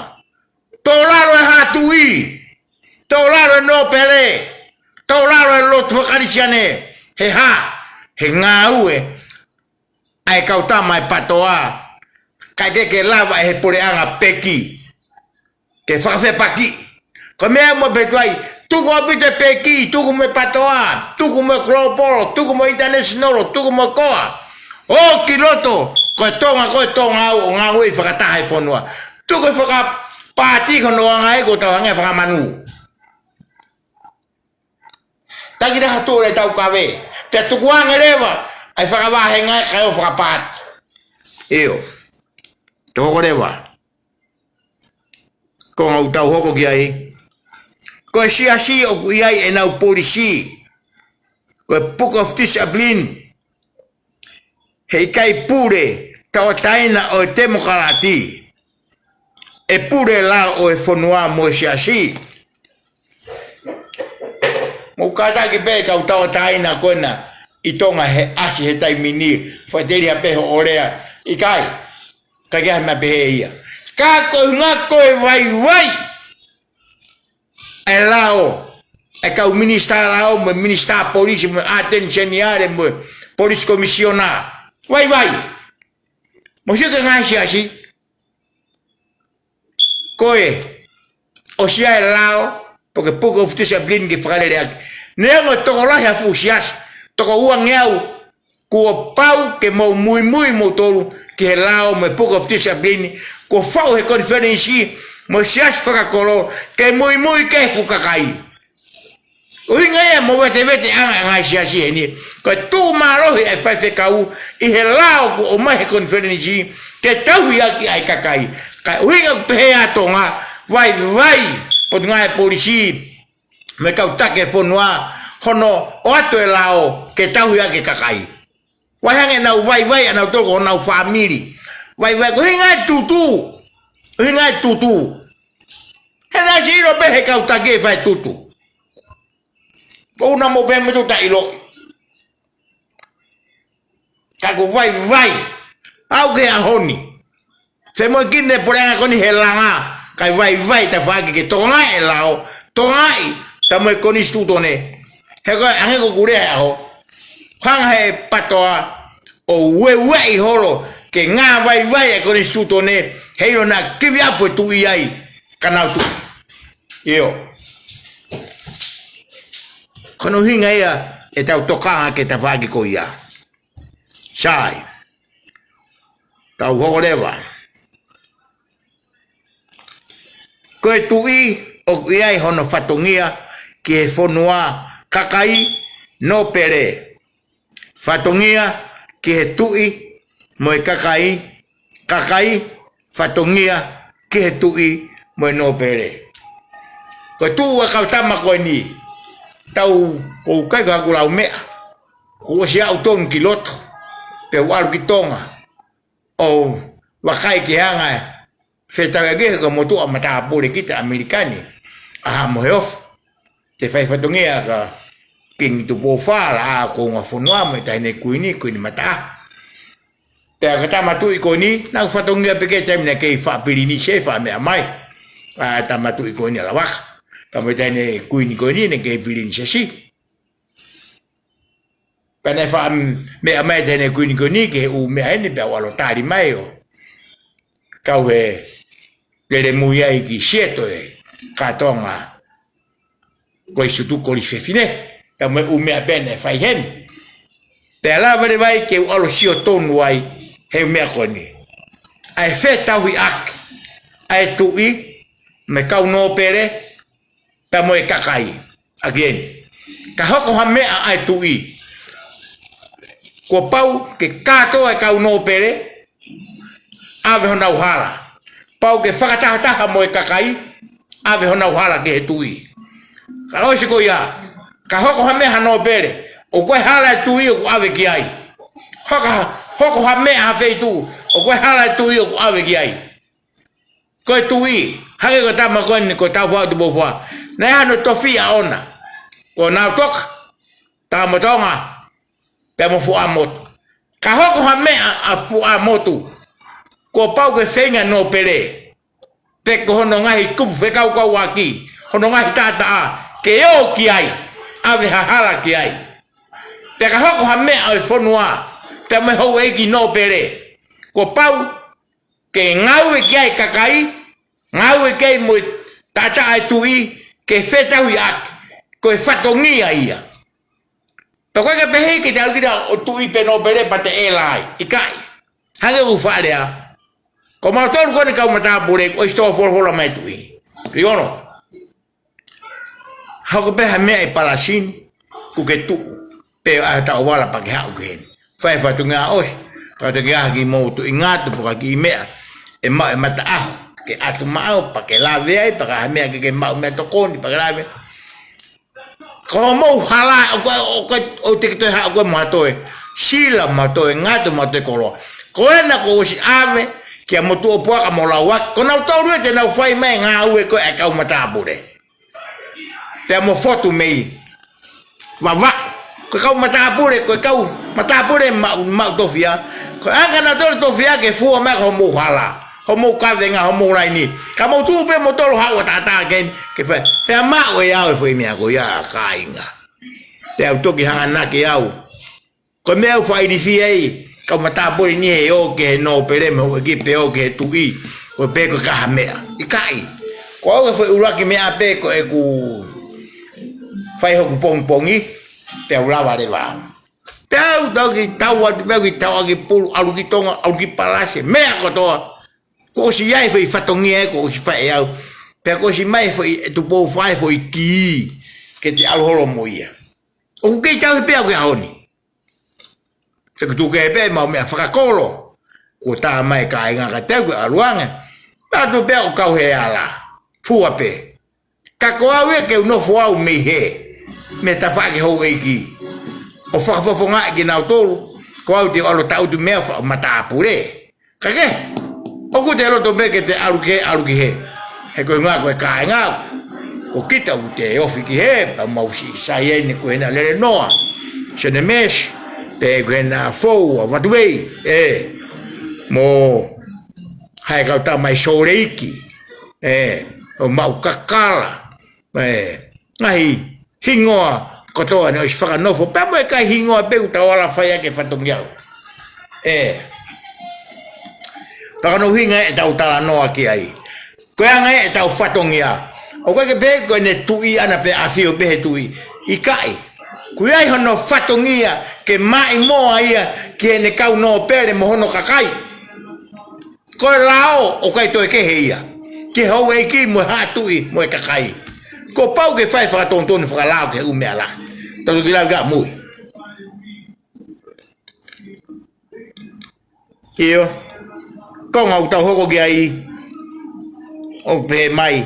Tō lalo e haʻa tuʻi, tō lalo e nōpele, tō lalo e lotu faka-Kalisitiane, he hā, he ngāue ʻa e kau tama e PATOA, kae ʻikai ke lava ʻe he puleʻanga peki ke fakafepakiʻi. Ko e meʻa mo e petuai, tuku ʻaupito e peki, tuku mo e PATOA, tuku mo e Global, tuku mo e International, tuku mo e koa. ʻO ki loto, ko e Tonga, ko e Tonga au, ʻo ngāue fakataha e fonua. Tuku e fakapaati ko hono anga ē ko e tau hangē fakamanu. Taki taha tuʻu ʻe tau kave. Pea tukuange leva ʻa e fakavahenga ē kae ʻoua fakapaati. ʻIo. Toko leva. Ko e ngāue ʻoku tau hoko ki ai. Ko e siasi ʻoku ʻi ai ʻenau polisi. Ko e Book of Discipline. He ʻikai pule tauʻatāina ʻo e temokalati. ʻE pule lao ʻo e fonua mo e siasi. Mou kātaki pē kau tauʻatāina ko ena ʻi Tonga he ʻasi he taimi ni, faʻiteliha pē hoʻo lea. ʻIkai, ʻikai ke ʻi ai ha meʻa pehē ia. Ka ko e ʻuhinga ko e vaivai e lao, e kau minisitā lao, mo e minisitā polisi, mo e ʻAteni Seniale, mo e polisi komisiona. Vaivai. Mou sio ki he ngaahi siasi. Ko e, ʻosi ʻa e lao, pe ko e Book of Discipline ke fakalele ʻaki. Neongo e tokolahi ha fuʻu siasi, toko uangeau, kuo pau ke mou muimui moutolu ki he lao mo e Book of Discipline, kuo faʻu he konifelenisi mo e siasi fakakolo, ke muimui ki he fuʻu kakai. ʻUhinga ia mo vetevete ʻanga ʻanga siasi eni. Ko e tuʻu mālohi ʻa e faifekau ʻi he lao kuo ʻomai he konifelenisi ke tauhi ʻaki ʻa e kakai. Ka ʻuhinga ʻoku pehē ʻa Tonga, vaivai, Potungāue Polisi, mo e kau taki e fonua, hono ʻoatu e lao ke tauhi ʻaki e kakai. Vaivai hangē ʻenau vaivai ʻanautolu ko honau fāmili. Vaivai ko e ʻuhinga e tutu. ʻUhinga e tutu. He naʻe ʻosi ʻilo pē he kau taki e fai tutu. Ko una mo pē mo tuta ʻilo. Ka ko e vaivai. Aʻu ki he ʻaho ni. Femoʻuekina e puleʻanga ko eni he langa, kae vaivai tafaʻaki ke tokangaʻi e lao, tokangaʻi pea mo e konisitūtone. He ko e ʻuhinga ko ʻeku lea he ʻaho, hanga he PATOA ʻo ueʻi holo ke ngāvaivai e konisitūtone, heiʻilo naʻa give up e tuʻi ai, ka nau tuʻi. ʻIo. Ko hono ʻuhinga ia ʻetau tokanga ki he tafaʻaki ko ia. Sai. Tau hoko leva. Ko e tuʻi ʻoku ʻi ai hono fatongia ki he fonua, kakai, nōpele. Fatongia ki he tuʻi mo e kakai, kakai, fatongia ki he tuʻi mo e nōpele. Ko e tuʻu ʻa e kau tama ko eni, tau, ʻoku ʻikai ko haʻaku lau meʻa, kuo ʻosi aʻu tonu ki loto, pea u ʻalu ki Tonga, ʻo vakai ki he anga e fetauhiʻaki he ko e motuʻa matāpule kita ʻAmelika ni, ʻa Haʻa Moheofo. Te fai fatongia kia Kingi Tupou Fā, ʻa e kuonga fonua mo e taʻahine kuini, kuini mataʻaho. Pea ko e tama tuʻi ko eni, naʻa ku fatongia pē ki he taimi naʻe kei faʻa pilinisi, faʻa meʻa mai. ʻA e tama tuʻi ko eni ʻa Lavaka. Pea mo e taʻahine kuini ko eni, naʻe kei pilinisi. Pea naʻe faʻa meʻa mai e taʻahine kuini ko eni ki he ʻū meʻa eni pea u ʻalu ʻo tali mai ʻo kau he lele mui ai ki Seattle ʻa Tonga ko e Sutu Kolisi Fefine. Pea mo e ʻū meʻa pē naʻe fai heni. Pea lava leva ai ke u ʻalu ʻo sio tonu ai he ʻū meʻa ko eni. ʻA e fetauhiʻaki ʻa e tuʻi mo e kau nōpele, pea mo e kakai. Again, ka hoko ha meʻa ʻa e tuʻi, kuo pau ke kātoa e kau nōpele, ʻave honau hala. Pau ke fakatahataha mo e kakai, ʻave honau hala ki he tuʻi. Ka ʻosi ko ia, ka hoko ha meʻa ha nōpele, ʻoku ʻi ai e hala e tuʻi ʻoku ʻave ki ai. Hoko, hoko ha meʻa ha feituʻu, ʻoku ʻi ai e hala e tuʻi ʻoku ʻave ki ai. Ko e tuʻi, hangē ko e tama ko eni ko Tāufaʻāhau Tupou Fā. Naʻe ʻi ai hano tofiʻa ʻoʻona. Ko Nautoka, Tama Tonga, pea mo Fuaʻamotu. Ka hoko ha meʻa ʻa Fuaʻamotu, kuo pau ke feinga nōpele, pe ko hono ngaahi kupu fekaukauʻaki, hono ngaahi taʻataʻa, ke ō ki ai, ʻave ha hala ki ai. Pea ka hoko ha meʻa ʻo e fonua, pea mo e houʻeiki nōpele, kuo pau ke ngāue ki ai e kakai, ngāue ki ai mo e taʻataʻa e tuʻi, ke fetauhiʻaki, ko e fatongia ia. Pea ʻoku ʻikai ke pehē ke te ʻalu kita ʻo tuʻi pe nōpele pea te ʻe ʻi ai. ʻIkai. Hangē ko e fakalea. Ko mautolu ko eni kau matāpule, ʻosi tō folofola mai e tuʻi. Riono. Hoko pē ha meʻa ʻi Palasini, kuo ke tuʻu, pe ʻa e taʻovala pea ke haʻu ki heni. Fai fatongia ʻosi, fatongia ha kiʻi motu ʻi ngatu, pe ko ha kiʻi meʻa, ʻe maʻu e mataʻaho, ke ʻatu maʻau, pea ke lave ai, pe ko ha meʻa ke ke maʻu meʻatokoni, pea ke lave. Ko hoʻomou hala, ʻoku, ʻoku, ʻoku te ke toe haʻu koe mo ha toe sila, mo ha toe ngatu, mo ha toe koloa. Ko ena kuo ʻosi ʻave, kia Motuʻapuaka mo Lauaki, ko nautolu ē te nau fai mai e ngāue ko ē ʻa e kau matāpule. Pea mo Fotu mei Vavaʻu. Ko e kau matāpule, ko e kau matāpule maʻu, maʻu tofiʻa. Ko e anga nautolu tofiʻa ke fua mai ko hoʻomou hala, hoʻomou kavenga, hoʻomou laini. Ka mou tuʻu pē moutolu haʻu ʻo taʻataʻa ki heni, ke fai. Pea maʻu ʻe au e foʻi meʻa ko ia kāinga. Pea u toki hanganaki au. Ko e meʻa ʻoku fai lisi ai, kau matāpule ni he ō ki he nōpele mo e houʻeiki pe ō ki he tuʻi, ko e pehē ko e ka ha meʻa. ʻIkai. Ko au e foʻi ʻuluaki meʻa pē ko ʻeku fai hoku pongipongi, pea u lava leva. Pea u tau ki tau atu, pea u ki tau ʻaki pulu, ʻalu ki Tonga, ʻalu ki Palase, meʻa kotoa. Kuo ʻosi ʻi ai e foʻi fatongia ē kuo ʻosi fai ʻe au. Pea kuo ʻosi mai e foʻi, ʻe Tupou Fai foʻi kī, ke te ʻalu holo mo ia. ʻOku kei tauhi pē au ki he ʻaho ni. Te u tuku pē ʻemau meʻa fakakolo. Kuo tā mai e kāinga ka te u ke ʻalu ange. Pea u tuʻu pē au ʻo kau he ala. Fua pē. Ka ko au ia ke u nofo au mei hē. Mei he tafaʻaki houʻeiki. ʻO fakafofongaʻi kinautolu. Ko au te u ʻalu ʻo taʻutu meʻa fakamatapule. Ka ke, ʻoku te loto pē ke te ʻalu ki hē, ʻalu ki hē. He ko e ngaahi ko e kāinga. Ko kita ʻoku te ofi ki hē, pea mau siʻi sai ai ne ko ena Lelenoa. Sene Mesi, pea ko ena Fou, ʻa Vatuvei, ē. Mo, hai kau tā mai Sōleiki, ē. ʻO mau kakala, ē, ngaahi hingoa kotoa ne ʻosi fakanofo, pea mo e kakai hingoa pē ʻoku tau ala fai ʻaki e fatongia. Ē. Pea ko hono ʻuhinga ʻetau talanoa ki ai. Ko e anga ʻetau fatongia. ʻOku ʻikai ke pehē ko ʻene tuʻi ʻana pē ʻafio pē he tuʻi. ʻIkai. ʻOku ʻi ai hono fatongia ke maʻimoa ia ki heʻene kau nōpele mo hono kakai. Ko e lao ʻoku ʻikai toe kehe ia. Ki he houʻeiki mo e haʻa tuʻi mo e kakai. Kuo pau ke fai fakatonutonu fakalao ki he ʻū meʻa lahi. Tau toki lau ka mui. ʻIo. Konga ʻoku tau hoko ki ai. ʻOku pehē mai.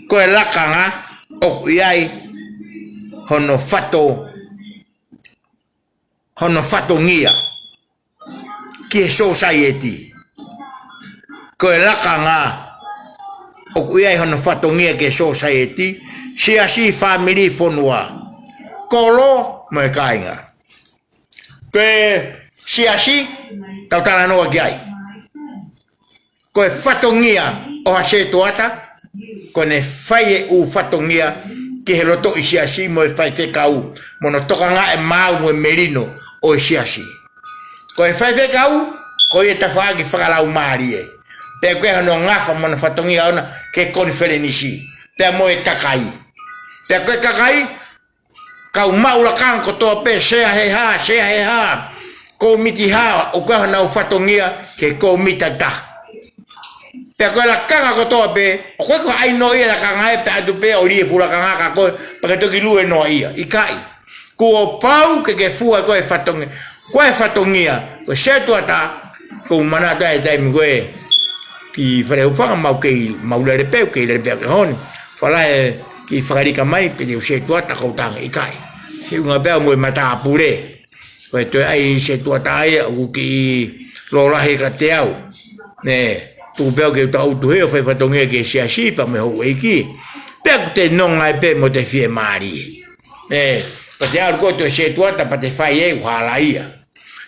Ko e lakanga ʻoku ʻi ai hono fato, hono fatongia ki he sōsaieti. Ko e lakanga ʻoku ʻi ai hono fatongia ki he sōsaieti, siasi, fāmili, fonua, kolo mo e kāinga. Ko e siasi, tau talanoa ki ai. Ko e fatongia ʻo ha setuata, ko ʻene fai e ʻū fatongia ki he lotoʻi siasi mo e faifekau, mo hono tokangaʻi e maau mo e melino ʻo e siasi. Ko e faifekau, ko ia e tafaʻaki fakalaumālie. Pea ko e hono ngafa mo hono fatongia ʻona ki he konifelenisi. Pea mo e kakai. Pea ko e kakai, kau maʻu lakanga kotoa pē, sea he hā, sea he hā, kōmiti hā, ʻoku ʻi ai honau fatongia ki he kōmiti ʻe taha. Pea ko e lakanga kotoa pē, ʻoku ʻikai ko ha ʻai noa ia lakanga ē, pea ʻatu pē ʻo lī e fuʻu lakanga ka ko ē, pea ke toki lue noa ia, ʻikai. Kuo pau ke ke fua ko e fatongia, ko e fatongia, ko e setuata, ʻoku ou manatu ai he taimi ko ē, ki Fale Hūfanga mau kei, mau lele pē, kei lele pē ke honi. Fala e ki fakalika mai, pea te u setuata ʻoku ou tangi ʻikai. Feʻunga pē au mo e matāpule. Ko e toe ʻai setuata ai, ʻoku kiʻi lōlahi ka te au. Nē, tuku pē au ke u taʻutu hē ʻo fai fatongia ki he siasi, pea mo e houʻeiki. Pea ʻoku te nonga ai pē mo te fiemālie. Nē, pea te ʻalu ko e toe setuata, pea te fai e ʻuhala ia.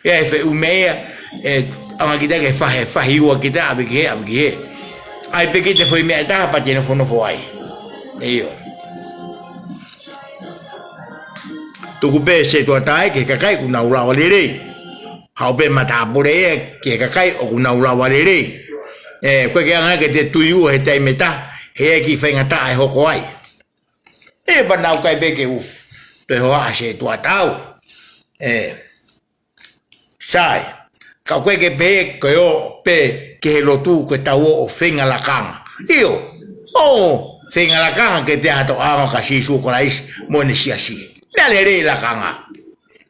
ʻE, ʻe feʻunga ia, ʻe, anga kita ke fahe, fahi ua kita, ʻave ki hē, ʻave ki hē. ʻAi pē kita foʻi meʻa ʻe taha pea te nofonofo ai. ʻIo. Tuku pē setuata ai ki he kakai ʻoku nau lava lelei. Haʻu pē matāpule ia ki he kakai ʻoku nau lava lelei. ʻE, ko e ke anga ke te tui ua he taimi ʻe taha, he ʻe kiʻi faingataʻa ʻe hoko ai. ʻE, pea nau kai pē ke ufu. Toe hoa ʻa setuata au. ʻE. Sai. Ka ʻoku ʻikai ke pehē ko e ō pē ki he lotu ko e tau ō ʻo feinga lakanga. ʻIo. ʻO feinga lakanga ke te ʻaonga kia Sīsū Kalaisi mo ʻene siasi. Meʻa lelei lakanga.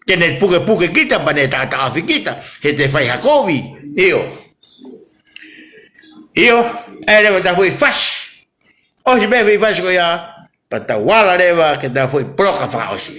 Ke ne pukepuke kita pea ne taʻataʻofi kita. He te fai ha kovi. ʻIo. ʻIo. ʻE leva ta foʻi fasi. ʻOsi pē foʻi fasi ko ia. Pea tau ala leva ke tau foʻi poloka fakaʻosi.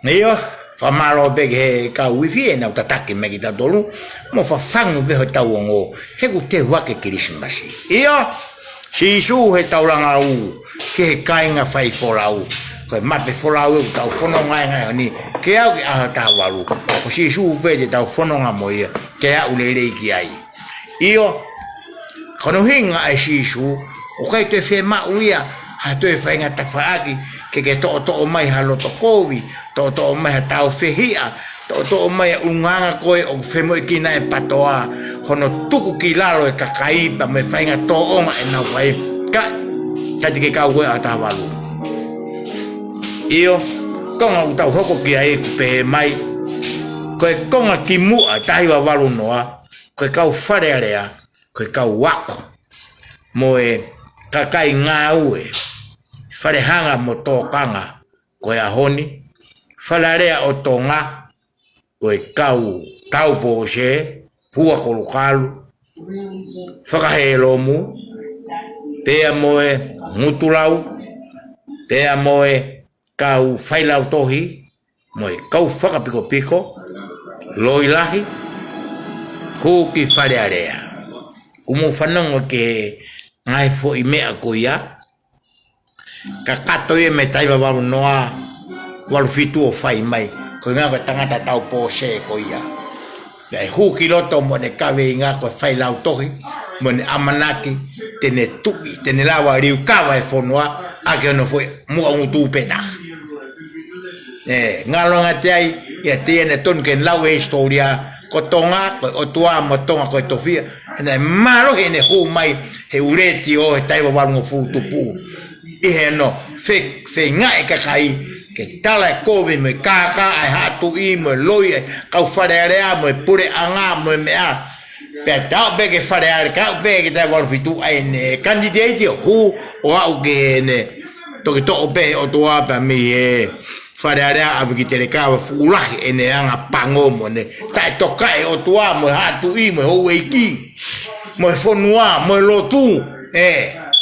ʻIo, fakamālō pē ki he kau uifi ʻenau tataki mai kitautolu, mo fafangu pē hotau ongo, he kuo teu hake Kilisimasi. ʻIo, Sīsū heʻetau langa ʻū, ki he kāinga faifolau. Ko e mape folau ʻoku tau fononga ai he ngaahi ʻaho ni, ke aʻu ki he ʻaho taha valu. Ko Sīsū pē te tau fononga mo ia, ke aʻu lelei ki ai. ʻIo, ko hono ʻuhinga ʻa Sīsū, ʻoku ʻikai toe fiemaʻu ia ha toe faʻahinga tafaʻaki, ke ke toʻotoʻo mai ha loto kovi, toʻotoʻo mai ha tāufehiʻa, toʻotoʻo mai ʻa e ʻulungaanga ko ē ʻoku femoʻuekina ʻe he PTOA, hono tuku ki lalo e kakai pea mo e faʻahinga tōʻonga ʻenau fai. Ka, ka te ke kau ko ē ʻaho taha valu. ʻIo, konga ʻoku tau hoko ki ai ʻoku pehē mai, ko e konga kimuʻa taha hiva valu noa, ko e kau Fale Alea, ko e kau ako, mo e kakai ngāue, Fale Hanga mo Tōkanga, ko e ʻaho ni, Fale Alea ʻo Tonga, ko e kau Taupōsē, Fua Kolukalu, Fakahelomu, pea mo e Ngutulau, pea mo e kau Failautohi, mo e kau Fakapikopiko, Loi Lahi, hū ki Fale Alea. ʻOku mou fanongo ki he ngaahi foʻi meʻa ko ia, kakato ia mei he taha hiva valu noa, valu fitu ʻo fai mai, ko e ʻuhinga ko e tangata Taupōsē ko ia. Naʻe hū ki loto mo ʻene kaveinga ko e Failautohi, mo ʻene ʻamanaki, te ne tuʻi, te ne lava ʻo liukava e fonua, ʻaki hono foʻi muʻa ngutu pē taha. ʻE, ngalo ange atu ai, ʻiate ia naʻe tonu ke lau e hisitōlia, ko Tonga, ko e ʻOtua mo Tonga ko e tofiʻa, naʻe mālohi ʻene hū mai he ʻū letiō he taha hiva valungofulu tupu. ʻI heʻene fe-, feinga e kakai, ke tala e kovi mo e kākā ʻa e haʻa tuʻi mo e loi ʻa e kau Fale Alea mo e puleʻanga mo e meʻa. Pea tau pē ki Fale Alea, kau pē ki he taha hiva valu fitu ʻa ʻene kanititeiti ʻo hū ʻo aʻu ki heʻene toki toʻo pē ʻe he ʻOtua pea mei he Fale Alea ʻave ki Telekava, fuʻu lahi ʻene anga pango mo ʻene taʻetokaʻi e ʻOtua mo e haʻa tuʻi mo e houʻeiki, mo e fonua, mo e lotu, ʻe,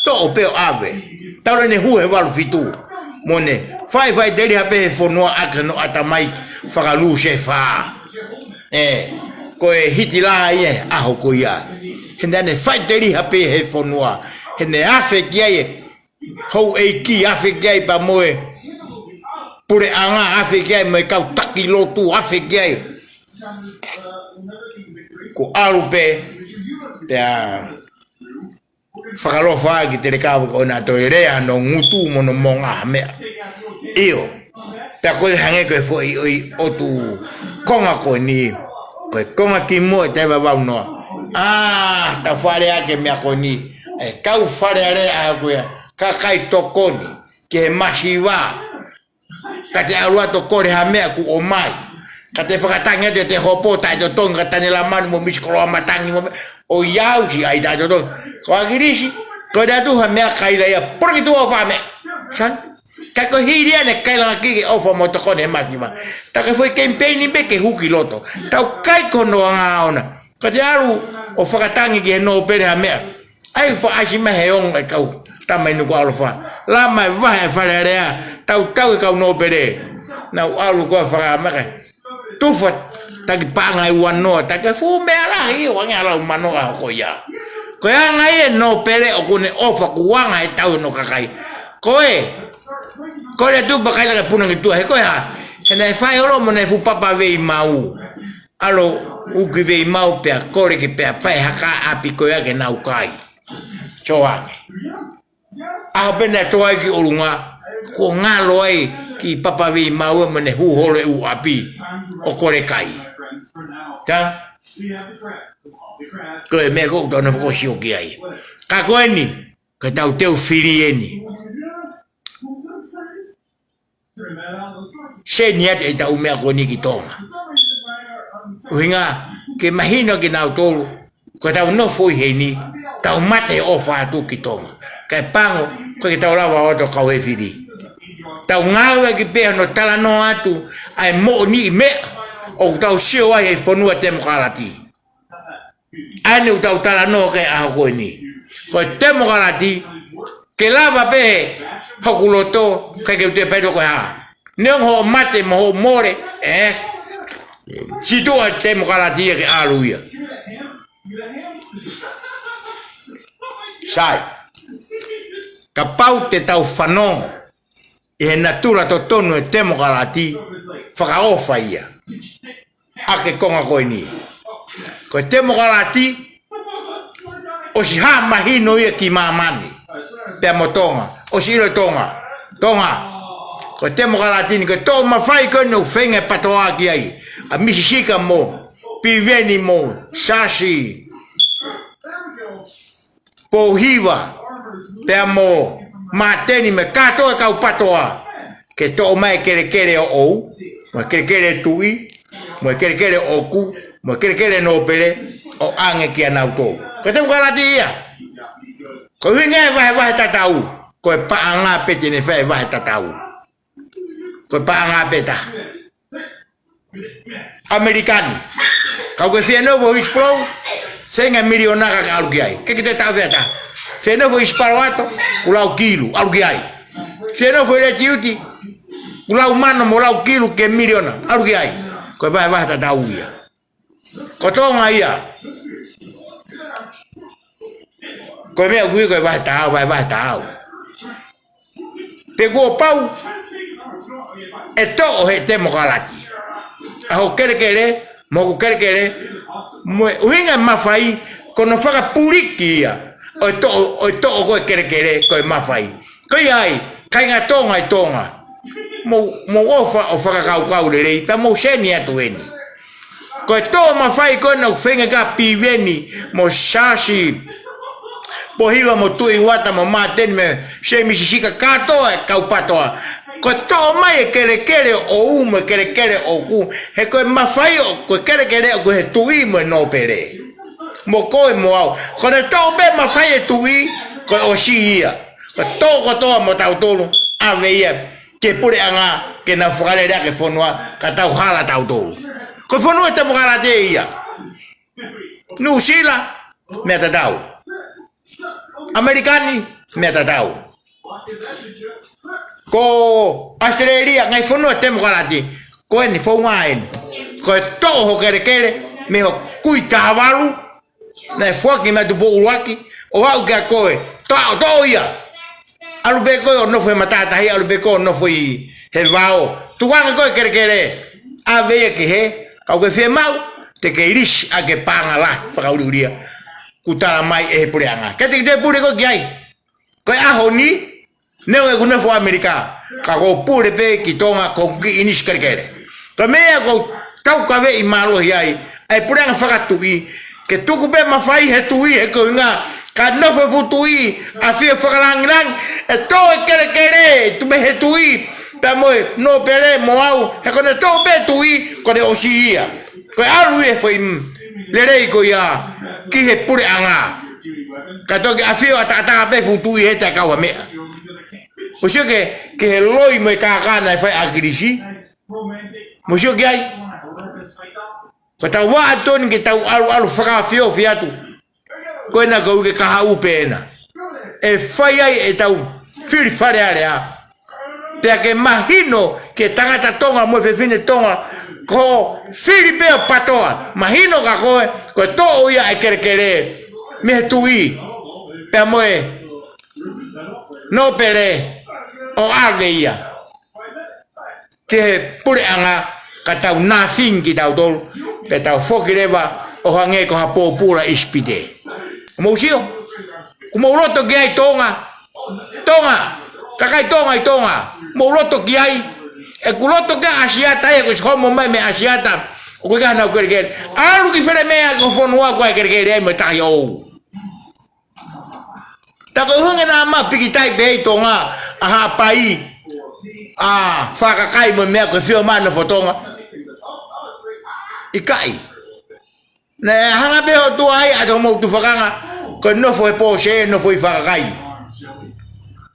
toʻo pē ʻo ʻave. Talu ʻene hū he valu fitu, mo ʻene faʻifaʻiteliha pē he fonua ʻaki hono ʻatamai fakaLūsefā. ʻE, ko e Hitilā ia he ʻaho ko ia. He naʻa ne faʻiteliha pē he fonua. He naʻe afe ki ai e houʻeiki, afe ki ai pea mo e puleʻanga, afe ki ai mo e kau taki lotu, afe ki ai. Ko ʻalu pē, pea fakalofa ki Telekava ko ʻena toe lea hono ngutu mo hono monga ha meʻa. ʻIo. Pea ko e hangē ko e foʻi ʻotu konga ko eni, ko e konga kimuʻa e taha hiva valu noa. ʻA, tau fale ake meʻa ko eni, e kau Fale Alea ko ia, kakai tokoni, ki he masiva. Ka te ʻalu atu ʻo kole ha meʻa kuo ʻomai. Ka te fakatangi atu ʻete hopo taʻetotongi ka tane lamanu mo misi koloa matangi mo meʻa. ʻOiausi ai taʻetotongi. Ko ʻAkilisi, ko e ʻatu ha meʻa kaila ia, pole ki tuʻa ʻo fai ha meʻa. Sai? Ka ko e hili ʻene kaila ange ki he ʻofa mo tokoni he masiva. Tau ke foʻi kemipeini pē ke hū ki loto. Tau kai ko hono anga ʻona. Ka te ʻalu ʻo fakatangi ki he nōpele ha meʻa. ʻAi fakaʻasi mai he ongo e kau tama inu ko ʻAlofa. Lava mai vahe e Fale Alea, tautau e kau nōpele. Nau ʻalu ko ē fakamaka. Tufa taki paʻanga ʻe ua noa, taki fuʻu meʻa lahi, ʻo ange ʻa lau manoa ko ia. Ko e anga ia e nōpele ʻoku ne ʻofa kuo anga he tau hono kakai. Ko e, ko e tupa kaila ke puna ki tuʻa, he ko e hā, he naʻe fai holo mo naʻe fuʻu papa veimau. ʻAlu ʻo uki veimau pea kole ke pea fai haka ʻapi ko ia ke nau kai. Sio ange. ʻAho pē naʻe tō ai ki ʻolunga, kuo ngalo ai ki papa veimau mo ne hū holo e ʻū ʻapi ʻo kole kai. Ka? Ko e meʻa ko ē ʻoku tau nofo ʻo sio ki ai. Ka ko eni, ka tau teu fili eni. Seni atu ʻetau meʻa ko eni ki Tonga. ʻUhinga, ke mahino kia nautolu, ko ʻetau nofo ʻi heni, tau mate ʻofa atu ki Tonga. Kae pango, ko e ke tau lava ʻo ʻoatu kau he fili. Tau ngāueʻaki pē hono talanoa atu, ʻa e moʻoniʻi meʻa, ʻoku tau sio ai he fonua temokalati. ʻA eni ʻoku tau talanoa ki he ʻaho ko eni. Ko e temokalati, ke lava pē hoku loto, ʻikai ke u toe pehē ko e hā. Neongo hoʻo mate mo hoʻo mole, ē? Siʻi tuʻu ʻa e temokalati ia ke ʻalu ia. Sai. Kapau te tau fanongo ʻi he natula totonu ʻo e temokalati, fakaʻofa ia ʻaki e konga ko eni. Ko e temokalati, ʻosi hā mahino ia ki māmani pea mo Tonga, ʻosi ʻilo Tonga. Tonga, ko e temokalati ni, ko e toʻo mafai ko eni ʻoku feinga e PATOA ki ai, ʻa Misi Sika mo Piveni mo Sasi, Pōhiva, pea mo Māteni mo e kātoa e kau PATOA, ke toʻo mai e kelekele ʻo ʻOu, mo e kelekele ʻo Tuʻi, mo e kelekele ʻo ʻOku, mo e kelekele ʻo Nōpele, ʻo ʻoange kia nautolu. Ko e temokalati ia. Ko e ʻuhinga e vahevahe tatau, ko e paʻanga pē te ne fai e vahe tatau. Ko e paʻanga pē taha. ʻAmelika ni. Ka ʻoku ke fie nofo Hillsborough, feinga e miliona ka ke ʻalu ki ai. Ke ke te taʻu fea taha. Fie nofo ʻi Palo Alto, kuo lau kilu, ʻalu ki ai. Fie nofo ʻi Letiuti, kuo lau mano mo lau kilu ki he miliona, ʻalu ki ai. Ko e vahevahe tatau ia. Ko Tonga ia. Ko e meʻa ʻoku ui ko e vahe taau, vahe, vahe taau. Pea kuo pau ʻe toʻo ʻe he temokalati ʻa hoʻo kelekele, mo hoku kelekele, mo e ʻuhinga e mafai, ko hono fakapuliki ia ʻo e toʻo, ʻo e toʻo ko e kelekele, ko e mafai. Ko ia ai, kāinga Tonga ʻi Tonga, mou, mou ʻofa ʻo fakakaukau lelei, pea mou seni atu eni. Ko e toʻo mafai ko ena ʻoku feinga ki ai ʻa Piveni mo Sasi, Pōhiva mo Tuʻi Uata mo Māteni mo Seimisi Sika, kātoa e kau PATOA. Ko e toʻo mai e kelekele ʻo ʻOu mo e kelekele ʻo ʻOku, he ko e mafai ʻo, ko e kelekele ʻoku ʻi he Tuʻi mo e Nōpele. Mo koe mo au. Ko ʻene toʻo pē mafai e Tuʻi, ko e ʻosi ia. Ko e toʻo kotoa mo tautolu, ʻave ia ki he puleʻanga, ke nau fakalele ʻaki e fonua, ka tau hala tautolu. Ko e fonua temokalati ia. Nuʻusila, meʻa tatau. ʻAmelika ni, meʻa tatau. Ko ʻAositelēlia, ngaahi fonua temokalati, ko eni founga eni. Ko e toʻo ho kelekele mei ho kui taha valu, naʻe foaki mei Tupou ʻUluaki, ʻo aʻu kia koe, toʻo, toʻo ia. ʻAlu pē koe ʻo nofo he matātahi, ʻalu pē koe ʻo nofo ʻi he vao. Tukuange koe e kelekele, ʻave ia ki hē, ka ʻoku ke fiemaʻu, te ke lisi ʻaki e paʻanga lahi, fakaʻuliʻulia, kuo tala mai ʻe he puleʻanga. Ke te, te pule koe ki ai. Ko e ʻaho ni, neongo ʻeku nofo ʻAmelika, ka ʻoku ou pule pē ki Tonga, ko hoku kiʻi ʻinisi kelekele. Ko e meʻa ʻoku ou taukaveʻi mālohi ai ʻa e puleʻanga fakatuʻi, ke tuku pē mafai he Tuʻi, he ko e ʻuhinga, ka nofo e fuʻu Tuʻi, ʻafio fakalāngilangi, ʻe toʻo e kelekele, tuku mei he Tuʻi, pea mo e Nōpele mo au, he ko ʻene toʻo pē Tuʻi, ko ʻene ʻosi ia. Ko e ʻalu ia e foʻi, mm, lelei ko ia ki he puleʻanga. Ka toki ʻafio ʻataʻatā pē fuʻu Tuʻi he taʻe kau ha meʻa. Mou sio ki he, ki he loi mo e kākā naʻe fai ʻe ʻAkilisi. Mou sio ki ai. Ko ʻetau vā atu ni ke tau ʻaluʻalu fakaofiofi atu. Ko ena ʻoku ui ke kahaʻu pē ena. ʻE fai ai ʻetau fili Fale Alea. Pea ke mahino ki he tangata Tonga mo e fefine Tonga, ko e fili pē ʻo e PATOA. Mahino kia koe, ko e toʻo ia e kelekele mei he Tuʻi, pea mo e Nōpele, ʻo ʻave ia ki he puleʻanga, ka tau nothing kitautolu, pea tau foki leva ʻo hangē ko ha pōpula ʻi ʻIsipite. Mou sio? Kuo mou loto ki ai Tonga? Tonga. Kakai Tonga ʻi Tonga, mou loto ki ai? ʻEku loto ki ai ʻAsiata ia, ko e homo mai mei ʻAsiata, ʻoku ʻikai haʻanau kelekele. ʻAlu ki fē meʻa ko e fonua ko e kelekele ai mo e tahi ʻou. Tā ko e ʻuhinga naʻa mau pikitai pē ʻi Tonga, ʻa Haʻapai, ʻa Fakakai mo e meʻa ko e fio mano fo Tonga. ʻIkai. Naʻe hanga pē ʻOtua ai ʻa e toʻo mou tufakanga, ko e nofo he pōsē, nofo ʻi Fakakai.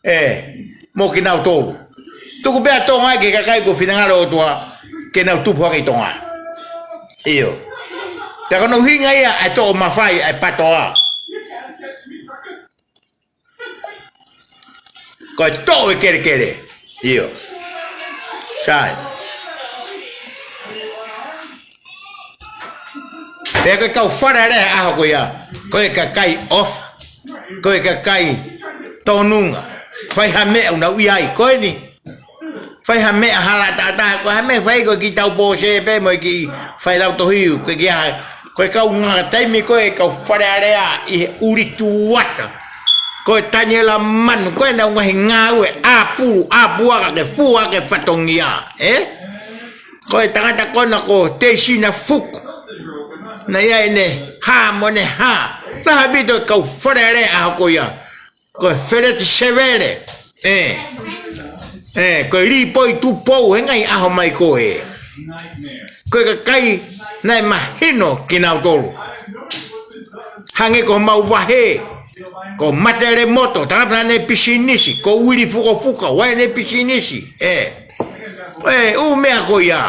ʻE, mo kinautolu. Tuku pē ʻa Tonga ai ki he kakai ko e finangalo ʻOtua, ke nau tupu hake ʻi Tonga. ʻIo. Tā ko hono ʻuhinga ia ʻa e toʻo mafai ʻa e PATOA. Ko e toʻo e kelekele. ʻIo. Sai. Pea ko e kau Fale Alea ʻaho ko ia, ko e kakai ʻofa, ko e kakai tōnunga. Fai ha meʻa ʻoku nau ʻi ai, ko eni. Fai ha meʻa hala taʻataʻa, ko ha meʻa fai ko e kiʻi tau pōsē pē mo e kiʻi fai lautohi, ko e kiʻi ha, ko e kau ngaahi taimi ko e kau Fale Alea ʻi he ʻuli tuʻa. Ko e Taniela Manu, ko e nau ngaahi ngāue ʻāpulu, ʻāpuaka ke fua ke fatongia, ē? Ko e tangata ko ena ko Teisina Fuku. Naʻe ʻi ai ʻene hā mo ʻene hā. Lahi ʻaupito e kau Fale Alea ʻaho ko ia. Ko e Feleti Sevele. Ē. Ē, ko e Lipoi Tupou, he ngaahi ʻaho mai ko ē. Ko e kakai naʻe mahino kinautolu. Hangē ko homau vahe. Ko Matele Moto, tangata naʻe pisinisi. Ko Uili Fukofuka, ʻa ʻene pisinisi. Ē. Ē, ʻū meʻa ko ia.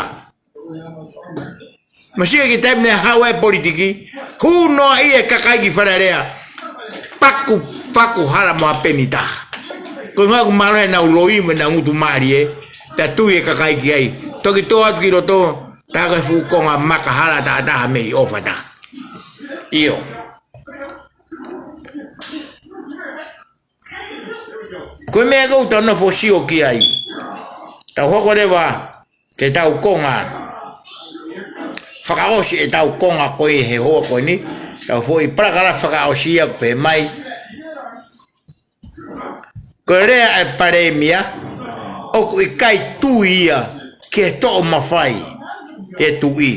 Masiʻi ki he taimi naʻe haʻu ai e politiki, hū noa ʻi he kakai ki Fale Alea, paku, paku hala mo ha peni taha. Ko e ngaahi ʻoku mālohi ʻenau loi mo ʻenau ngutu mālie, pea tui e kakai ki ai. Toki tō atu ki loto, tā ko e fuʻu konga maka hala taʻataʻa mei ʻofa taha. ʻIo. Ko e meʻa ʻoku tau nofo sio ki ai. Tau hoko leva ke tau konga. Fakaʻosi e tau konga ko ē he houa ko eni. Tau foʻi palakala fakaʻosi ia ʻoku pehē mai. Ko e lea e Palēmia, ʻoku ʻikai tui ia ki he toʻo mafai he tuʻi.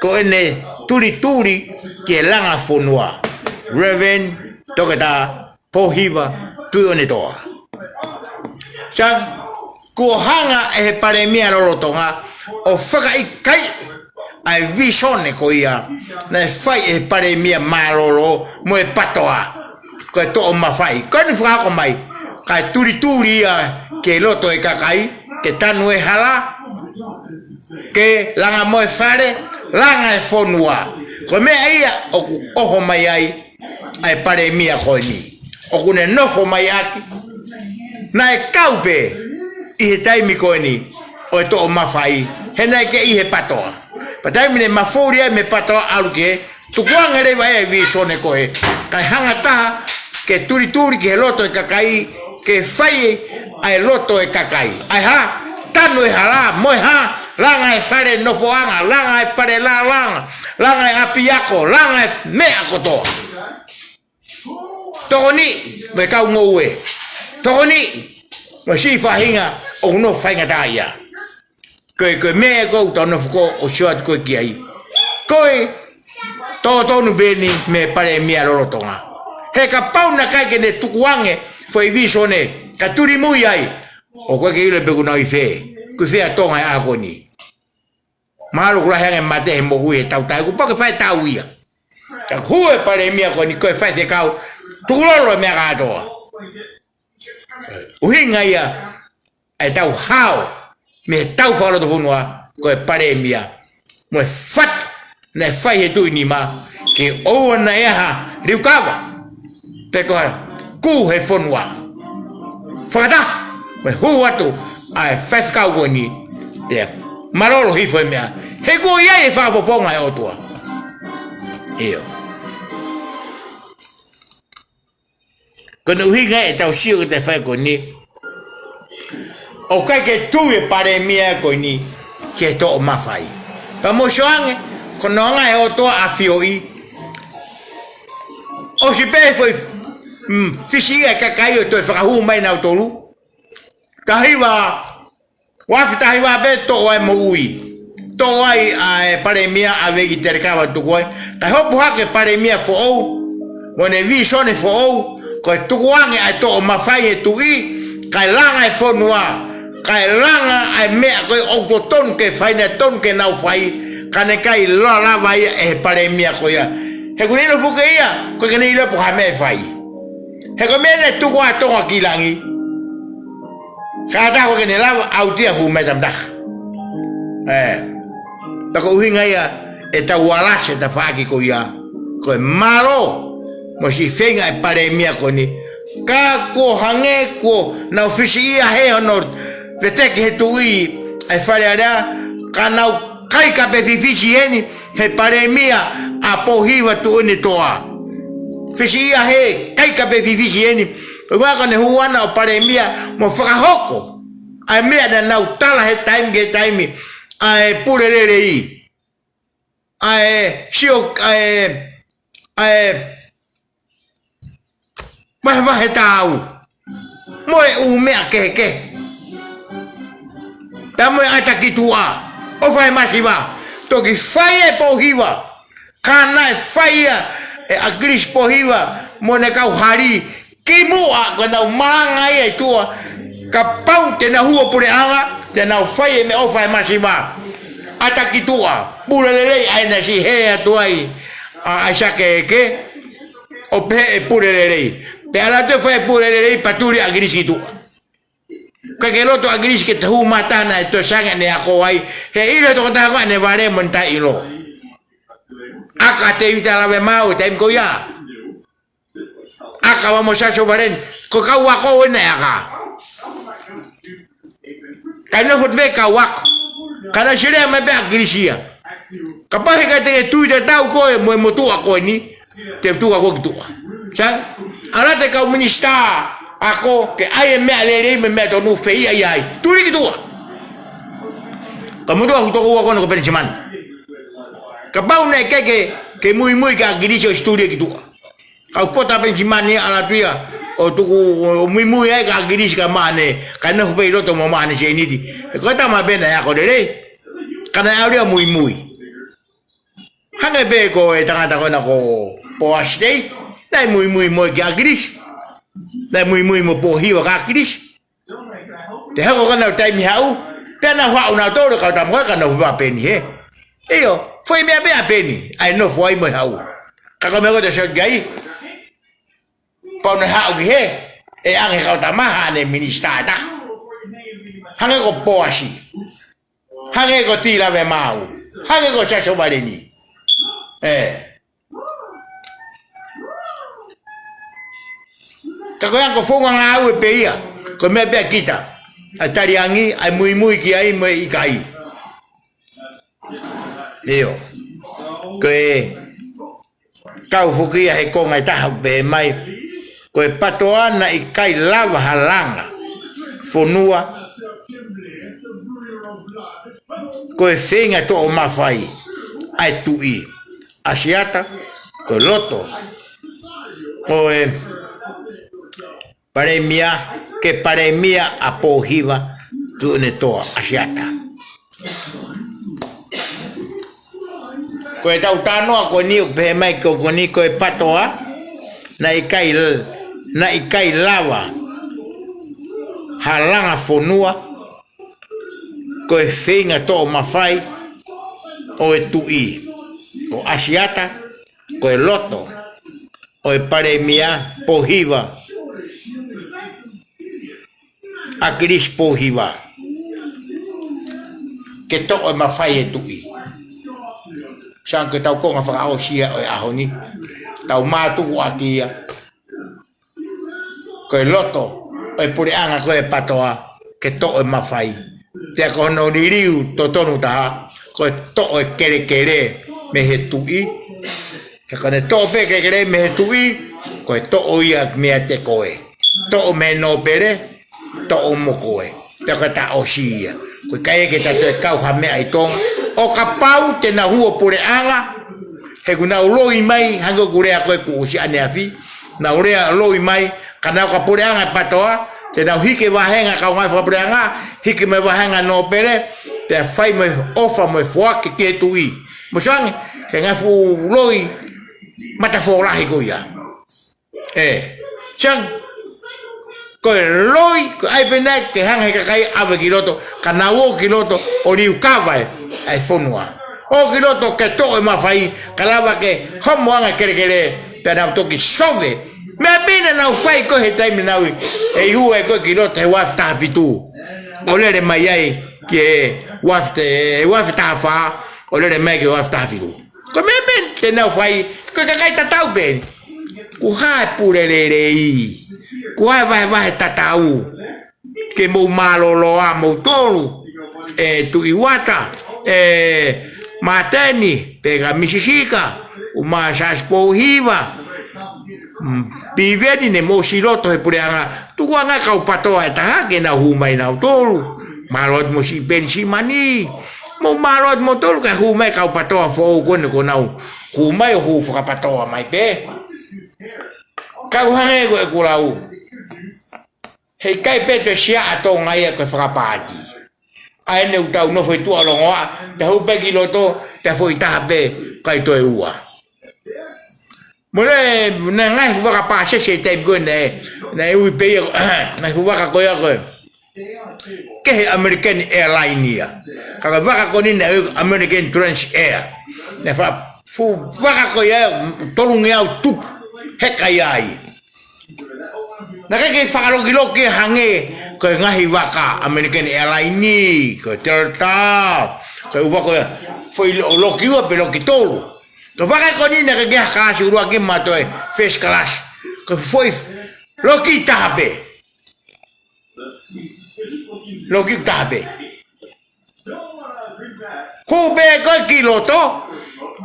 Ko ʻene tulituli ki he langa fonua. Reverend Toketā Pōhiva Tuʻiʻonetoa. Sai, kuo hanga ʻe he Palēmia lolotonga ʻo fakaʻikaiʻi ʻa e visone ko ia naʻe fai ʻe he Palēmia mālōlō mo e PATOA. Ko e toʻo mafai. Ko eni fakahoko mai. Kae tulituli ia ki he loto e kakai, ke tanu e hala, ke langa mo e fale, langa e fonua. Ko e meʻa ia ʻoku ʻoho mai ai ʻa e Palēmia ko eni. ʻOku ne nofo mai ʻaki. Naʻe kau pē ʻi he taimi ko eni ʻo e toʻo mafai, he naʻe ʻikai ke ʻi he PATOA. Pea taimi ne mafuli ai mei he PATOA ʻalu ki he, tukuange leva e visone ko ē. Kae hanga taha ke tulituli ki he loto e kakai, ke fai ʻa e loto e kakai. ʻA e hā, tanu e hala, mo e hā, langa e fale nofoʻanga, langa e fale lālanga, langa e ʻapiako, langa e meʻa kotoa. Tokoni, mo e kau ngoue. Tokoni, mo e siʻi faʻahinga ʻoku nau faingataʻaʻia. Ko e, ko e meʻa ʻoku tau nofo ko ē ʻo sio atu ko ē ki ai. Ko e totonu pē eni mei he Palēmia lolotonga. He kapau naʻe ʻikai ke ne tukuange foʻi visone, ka tulimui ai. ʻOku ʻikai ke ʻilo pe ʻoku nau ʻi fē. Ko e fē ʻa Tonga he ʻaho ko eni. Mahalo ʻoku lahi ange mate he moʻui he tau tahi, ʻoku pau ke fai tau ia. Ka hū e Palēmia ko eni ko e faifekau, tukulolo e meʻa kātoa. ʻUhinga ia, ʻetau hao, mei he tau fakalotofonua, ko e Palēmia. Mo e fatu, naʻe fai he Tuʻi Nima, ke ʻoua naʻa ʻi ai ha liukava. Pe ko e kū he fonua. Fakataha, mo e hū atu, ʻa e faifekau ko eni. Pea, mālōlō hifo e meʻa. He kuo ʻi ai e fakafofonga ʻa e ʻOtua. ʻIo. Ko hono ʻuhinga ʻetau sio ki he fai ko eni. ʻOku ʻikai ke tui e Palēmia ko eni ki he toʻo mafai. Pea mou sio ange, ko hono anga e ʻOtua ʻafioʻi. ʻOsi pē foʻi, mm, fisi ia e kakai ʻo toe fakahū mai nautolu. Taha hiva, ua afe taha hiva pē toʻo ai moʻui. Toʻo ai ʻa e Palēmia ʻave ki Telekava tuku ai. Kae hopo hake Palēmia foʻou. Mo ʻene visone foʻou. Ko e tukuange ʻa e toʻo mafai he tuʻi. Kae langa e fonua. Kae langa ʻa e meʻa ko ē ʻoku totonu ke fai, naʻe totonu ke nau fai. Ka naʻe ʻikai lava ia ʻe he Palēmia ko ia. He ʻoku ne ʻilo fuke ia. Ko e ke ne ʻilo pe ko e hā e meʻa ʻe fai. He ko e meʻa naʻe tuku ʻa Tonga ki langi. Kātaki ke ne lava ʻauti ʻa e hū mai tamataha. Ē. Pea ko e ʻuhinga ia ʻetau alasi e tafaʻaki ko ia. Ko e mālō. Mo e siʻi feinga e Palēmia ko eni. Ka kuo hangē kuo nau fisi ia he hono veteki he tuʻi. ʻa e Fale Alea, ka nau kai kape fifisi eni he palēmia ʻa Pōhiva Tuʻunetoa. Fisi ia he kai kape fifisi eni, ʻo ngā ka ne hū ana ʻo palēmia mo fakahoko ʻa e meʻa naʻa nau tala he taimi ki he taimi, ʻa e pule lelei, ʻa e sio, ʻa e, ʻa e vahevahe tāu mo e ʻū meʻa kehekehe. Tā mo e ʻata ki tuʻa ʻo fai masiva. Toki fai ʻe Pōhiva, ka naʻe fai ia ʻe ʻAkilisi Pōhiva mo ʻene kau hali kimuʻa ko ʻenau malanga ia ʻi tuʻa. Kapau te nau hū ʻo puleʻanga, te nau fai e meʻa ʻo fai masiva. ʻAta ki tuʻa, pule lelei ʻa ena si he atu ai ʻa ʻAisake ʻEke, ʻo pehē ʻe pule lelei. Pea ʻalu atu ʻo fai e pule lelei pea tuli ʻAkilisi ki tuʻa. Ka ke loto ʻAkilisi ke te hū mātana e tosange ne ako ai, he ʻilo tokotaha ko ʻene vale mo ʻene taʻeʻilo. ʻAka Tēvita Lavemaau he taimi ko ia. ʻAka Vamo Sasovaleni, ko e kau ako ena ʻe ʻaka. Ka nofo pē kau ako. Ka naʻe sio leva mai pē ʻAkilisi ia. Kapau he ʻikai te ke tui tatau koe mo e motuʻa ko eni, te u tuku koe ki tuʻa. Sai? ʻAlu atu e kau minisitā ako ke ʻai e meʻa lelei mo e meʻa tonu, fēiʻa ia ai. Tuli ki tuʻa. Ka motuʻa ʻoku tokoua ko ena ko Penisimani. Kapau naʻe ʻikai ke, ke muimui kia ʻAkilisi ʻo ʻosi tuli ia ki tuʻa. Kau pota Penisimani ʻalu atu ia ʻo tuku ʻo muimui ai kia ʻAkilisi kia Maʻane, kae nofo pē ʻi loto mo Maʻane Sēniti. He ko e tama pē naʻe ako lelei. Ka naʻe ʻalu ia ʻo muimui. Hangē pē ko e tangata ko ena ko Pōasi Tei, naʻe muimui mo ia kia ʻAkilisi. Naʻe muimui mo Pōhiva kia ʻAkilisi. Te hoko ko ena ʻo taimi haʻu, pea nau haʻu nautolu e kau tama ko ē ka nau hua peni he. ʻIo, foʻi meʻa pē ʻa peni, ʻa e nofo ai mo e haʻu. Ka ko e meʻa ko ē te sio ki ai, pau naʻe haʻu ki he, ʻe ʻange kau tama haʻane minisitā ʻe taha. Hangē ko Pōasi. Hangē ko Tī Lavemaau. Hangē ko Sasovaleni. ʻE. Ka ko e anga ko e founga ngāue pē ia. Ko e meʻa pē ʻa kita. ʻA e tali angi, ʻa e muimui ki ai mo e ʻikai. ʻIo. Ko e kau foki ia he konga ʻe taha ʻoku pehē mai, ko e PATOA naʻe ʻikai lava ha langa fonua, ko e feinga toʻo mafai ʻa e Tuʻi. ʻAsiata, ko e loto ʻo e palēmia, ke palēmia ʻa Pōhiva Tuʻunetoa, ʻAsiata. Ko e tau talanoa ko eni ʻoku pehē mai ko, ko eni ko e PATOA, naʻe ʻikai, naʻe ʻikai lava ha langa fonua, ko e feinga toʻo mafai ʻo e Tuʻi. Ko ʻAsiata, ko e loto ʻo e palēmia Pōhiva, ʻAkilisi Pōhiva, ke toʻo e mafai e Tuʻi. Sai, ko e tau konga fakaʻosi ia ʻo e ʻaho ni, tau mātuku ʻaki ia. Ko e loto ʻo e puleʻanga ko e PATOA, ke toʻo e mafai. Pea ko hono liliu totonu taha, ko e toʻo e kelekele mei he Tuʻi. He ko ʻene toʻo pē kelekele mei he Tuʻi, ko e toʻo ia meiate koe. Toʻo mei he nōpele, toʻo mo koe. Pea ko e taʻosi ia. Ko e ʻikai ke ta toe kau ha meʻa ʻi Tonga. ʻO kapau te nau hū ʻo puleʻanga, he ʻoku nau loi mai, hangē ko e lea ko ē kuo ʻosi ʻaneafi, nau lea loi mai, ka nau ka puleʻanga e PATOA, te nau hiki e vāhenga kau ngāue fakapuleʻanga, hiki mo e vāhenga nōpele, pea fai mo e ʻofa mo e foaki ki he Tuʻi. Mo e sio ange, ke ngaahi fuʻu loi matafolahi ko ia. ʻE, sio ange, ko e loi, ko e ʻai pē ena ke hanga he kakai ʻave ki loto, ka nau ō ki loto ʻo liukava e fonua. ʻO ki loto ke toʻo e mafai, ka lava ke homo ange kelekele, pea nau toki sove. Meʻa pē naʻa nau fai ko ē he taimi naʻa nau ʻi, ʻi he ʻū ē ko ē ki loto he ua afe taha fitu. ʻO lele mai ai ki he ua afe, he ua afe taha fā, ʻo lele mai ki he ua afe taha fitu. Ko e meʻa pē te nau fai, ko e kakai tatau pē. Ko e hā e pule lelei, ko e hā e vahevahe tatau, ke mou mālōlō ā moutolu. ʻe Tuʻi Uata, ʻe Māteni, pea ka Misi Sika, ʻumaʻā Siaosi Pōhiva, mm, Piveni ne mou ʻosi loto he puleʻanga, tukuange kau PATOA ʻe taha ke nau hū mai nautolu. Mālō atu mo Siʻi Penisimani, mou mālō atu moutolu kae hū mai kau PATOA foʻou ko eni kuo nau hū mai ʻo hū fakapatoa mai pē. Kau hangē ko ʻeku lau. Heʻikai pē toe siaʻa Tonga ia ko e fakapaati. ʻA eni ʻoku tau nofo ʻi tuʻa longoaʻa, pea hū pē ki loto, pea foʻi taha pē, ʻikai toe ua. Mole, naʻe ngaahi fuʻu vaka pāsese he taimi ko ē naʻe, naʻe ui pē ia, ngaahi fuʻu vaka ko ia ko ē. Kehe American Airline ia. Ka ko e vaka ko eni naʻe ui American Transair. Naʻe fa-, fuʻu vaka ko ia, tolungeau tupu, heka ia ai. Naʻe ʻikai ke fakalokiloki hangē ko e ngaahi vaka American Airline, ko e Delta, ko e ʻū vaka ko ia, foʻi lo-, loki ua pe loki tolu. Ko e vaka ko eni naʻe ʻikai ke ha kalasi ʻuluaki mo toe first class. Ko e foʻi loki taha pē. Loki taha pē. Hū pē koe ki loto.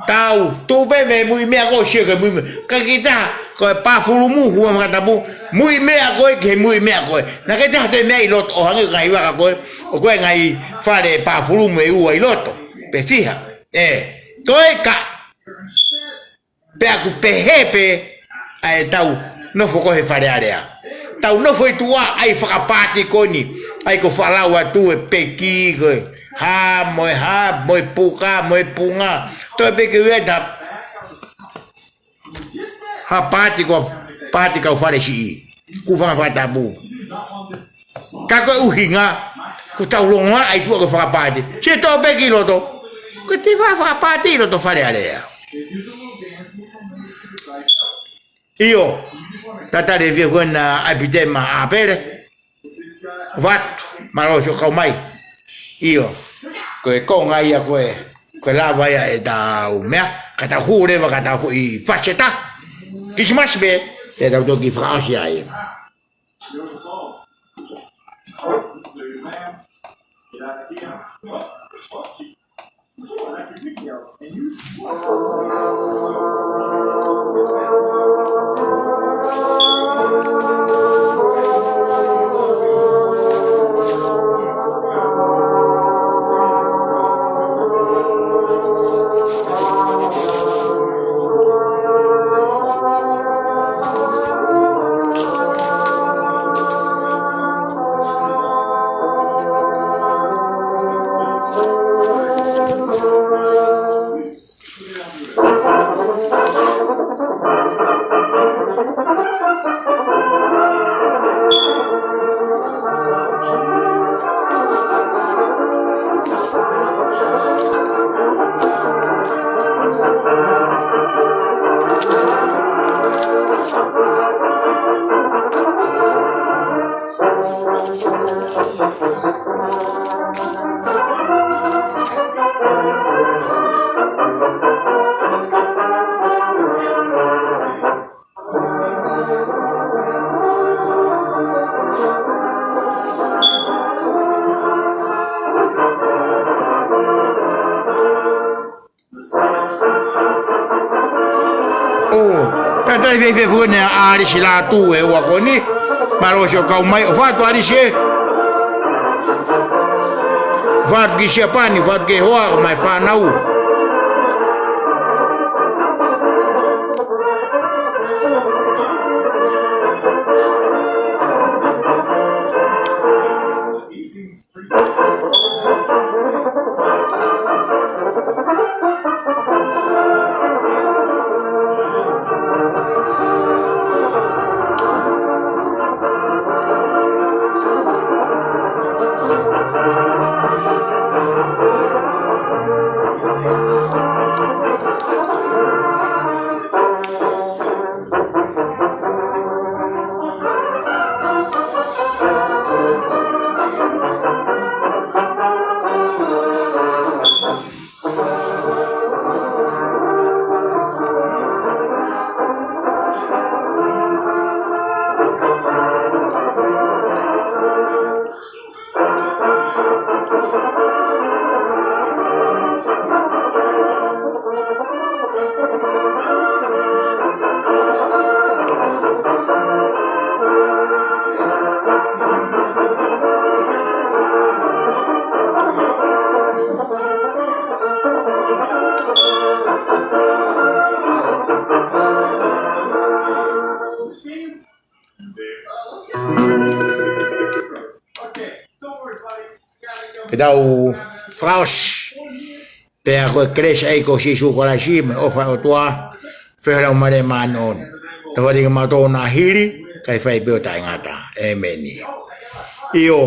Tau, tuʻu pē mei he muimeʻa ko ē, sio ki he muimeʻa. Ka ki taha, ko e pāfulumu, hū fakatapu, muimeʻa ko ē, ki he muimeʻa ko ē. Naʻe ʻikai ke toe meʻa ʻi loto, ʻo hangē ko e ngaahi vaka ko ē, ʻo ko e ngaahi fale pāfulumu ʻe ua ʻi loto. Pe fiha. ʻE, ko e ka. Pea ʻoku pehē pē ʻa ʻetau nofo ko ē he Fale Alea. Tau nofo ʻi tuʻa ʻa e fakapaati ko eni, ʻa ia ko e faʻa lau atu e peki ko ē. Hā mo e hā, mo e puka, mo e punga. Toe pē ke ui ʻe taha ha paati ko, paati kau fale siʻi. Kuo fanga fakatapu. Ka ko e ʻuhinga, kuo tau longoaʻa ʻi tuʻa ko e fakapaati. Sio toe pē ki loto. Ko e te fa fakapaati ʻi loto Fale Alea. ʻIo. Tatali e fie ko ena ʻa e pite ma ʻapele. Vatu, mālō siʻo kau mai. ʻIo. Ko e konga ia ko ē, ko e lava ia ʻetau meʻa, ka tau hū leva ka tau hū ʻi Faseta. Kilisimasi pē, te tau toki fakaʻosi ai. ʻO tatali fēfē fuʻu ne ʻa Alisi Lātū ʻe ua ko eni. Mālō siʻo kau mai ʻo fatu Alisi ē. Fatu ki Siapani, fatu ki he hoa, mai fānau. Ke tau fakaʻosi. Pea ko e kelesi ʻa e ʻEiki ko Sīsū Kalaisi, mo e ʻofa ʻa e ʻOtua, feohi ʻa e Laumālie Māʻoniʻoni, na fati ke mautolu na hili, kae fai pē ʻo taʻengata. ʻĒmeni. ʻIo,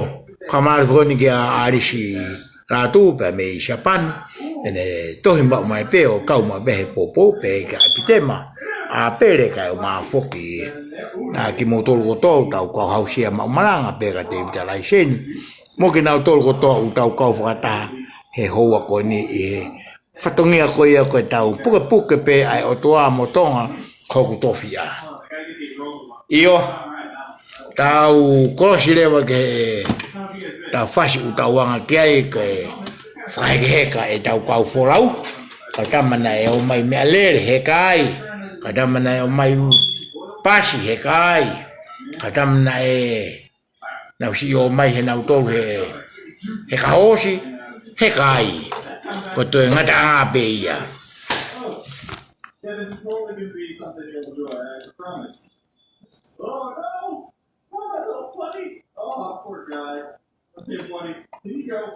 fakamālō foki kia ʻAlisi Lātū pea mei Siapani, ʻene tohi maʻu mai pē ʻo kau maʻu pē he poupou pē kia ʻEpitema ʻApele kae ʻumaʻā foki ʻa kimoutolu kotoa ʻoku tau kau hausia maʻu malanga pē kia Tēvita Laiseni, mo kinautolu kotoa ʻoku tau kau fakataha he houa ko eni ʻi he fatongia ko ia ko ʻetau pukepuke pē ʻa e ʻOtua mo Tonga ko hoku tofiʻa. ʻIo, tau kolosi leva ke tau fasi ʻoku tau anga ki ai ke fakahekeheka ʻetau kau folau. Kae ʻatā naʻe ō mai meʻalele, heka ai. Kae ʻatā naʻe ō mai pasi, heka ai. Kae ʻatā naʻe nau siʻi ō mai he nautolu he, he kahosi, heka ai. Ko e toe ngataʻanga pē ia. Yeah, this is totally gonna be something you'll enjoy, I promise. Oh no! Poor little buddy! Oh, poor guy. Okay, buddy, here you go.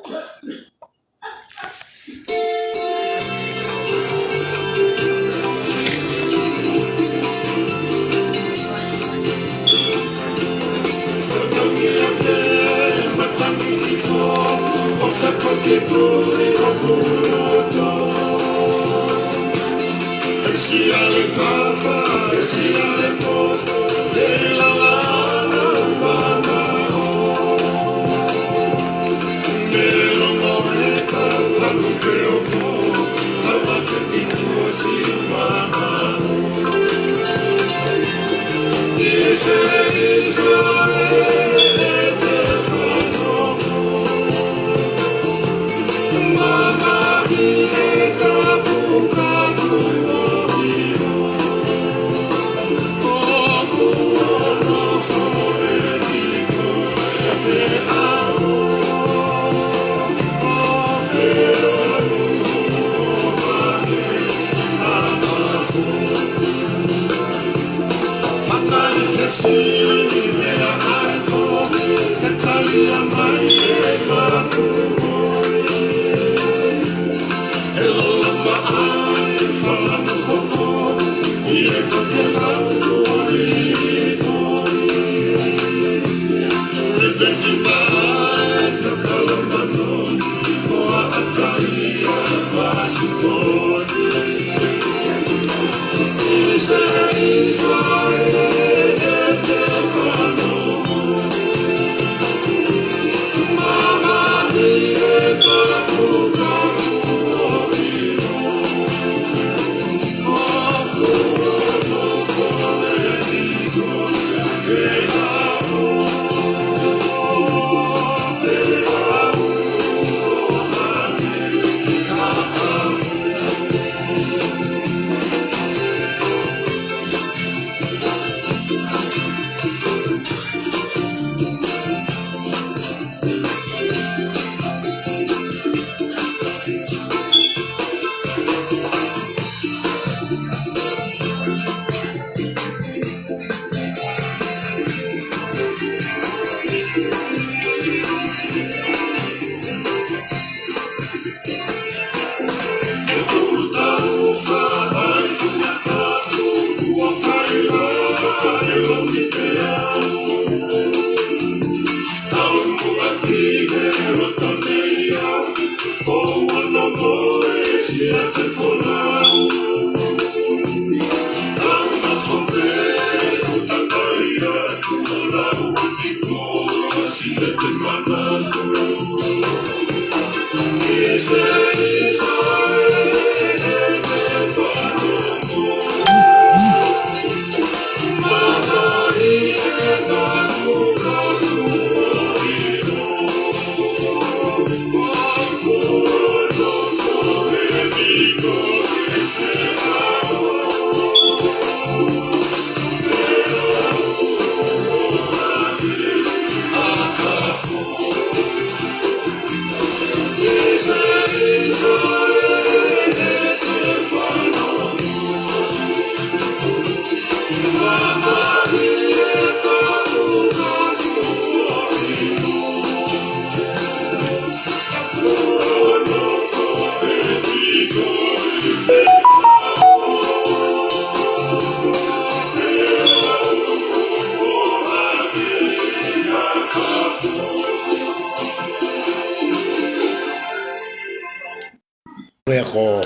Ko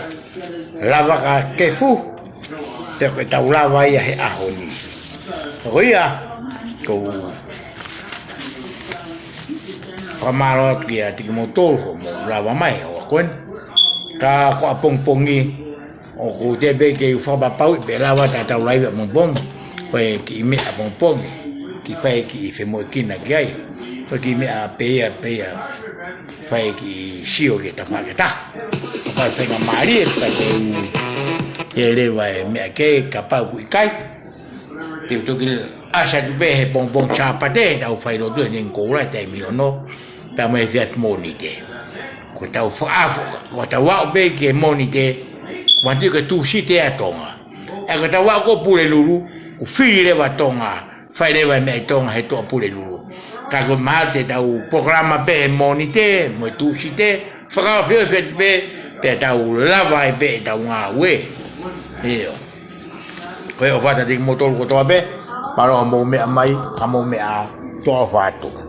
Lava ka Kefu, te ke tau lava ia he ʻaho ni. Ko ia, ko u fakamālō atu kia Tikimoutolu hoʻomou lava mai ʻo akoen. Ka ko ʻapongipongi, ʻoku ou tepe ke u fakapapauʻi pe lava tatau laivi ʻapongipongi. Ko e kiʻi meʻa ʻapongipongi, kiʻi fai kiʻi femoʻuekina ki ai. Ko e kiʻi meʻa pē ia, pē ia, fai kiʻi sio ki he tafaʻaki ʻe taha. Kapau faingamālie, ka te u, ke leva e meʻa ke, kapau ʻoku ʻikai, te u toki ʻasi atu pē he pongipongi Sāpate, he tau failotu he ngaahi koula taimi ono, pea mo e efiafi Mōnite. Ko ʻetau faʻa-, ko ʻetau aʻu pē ki he Mōnite, manatu ko e Tūsite ʻa Tonga. ʻE ko ʻetau aʻu ko Pulelulu, ko e fili leva Tonga, fai leva e meʻa ʻi Tonga he Tuʻapulelulu. Ka ko e mahalo te tau polokalama pē he Mōnite mo e Tūsite, fakaofiofi atu pē, pea tau lava ai pē ʻetau ngāue. ʻIo. Ko e ʻofa atu kia kimoutolu kotoa pē, mālō hoʻomou meʻa mai, ka mou meʻa, tuʻa ʻofa atu.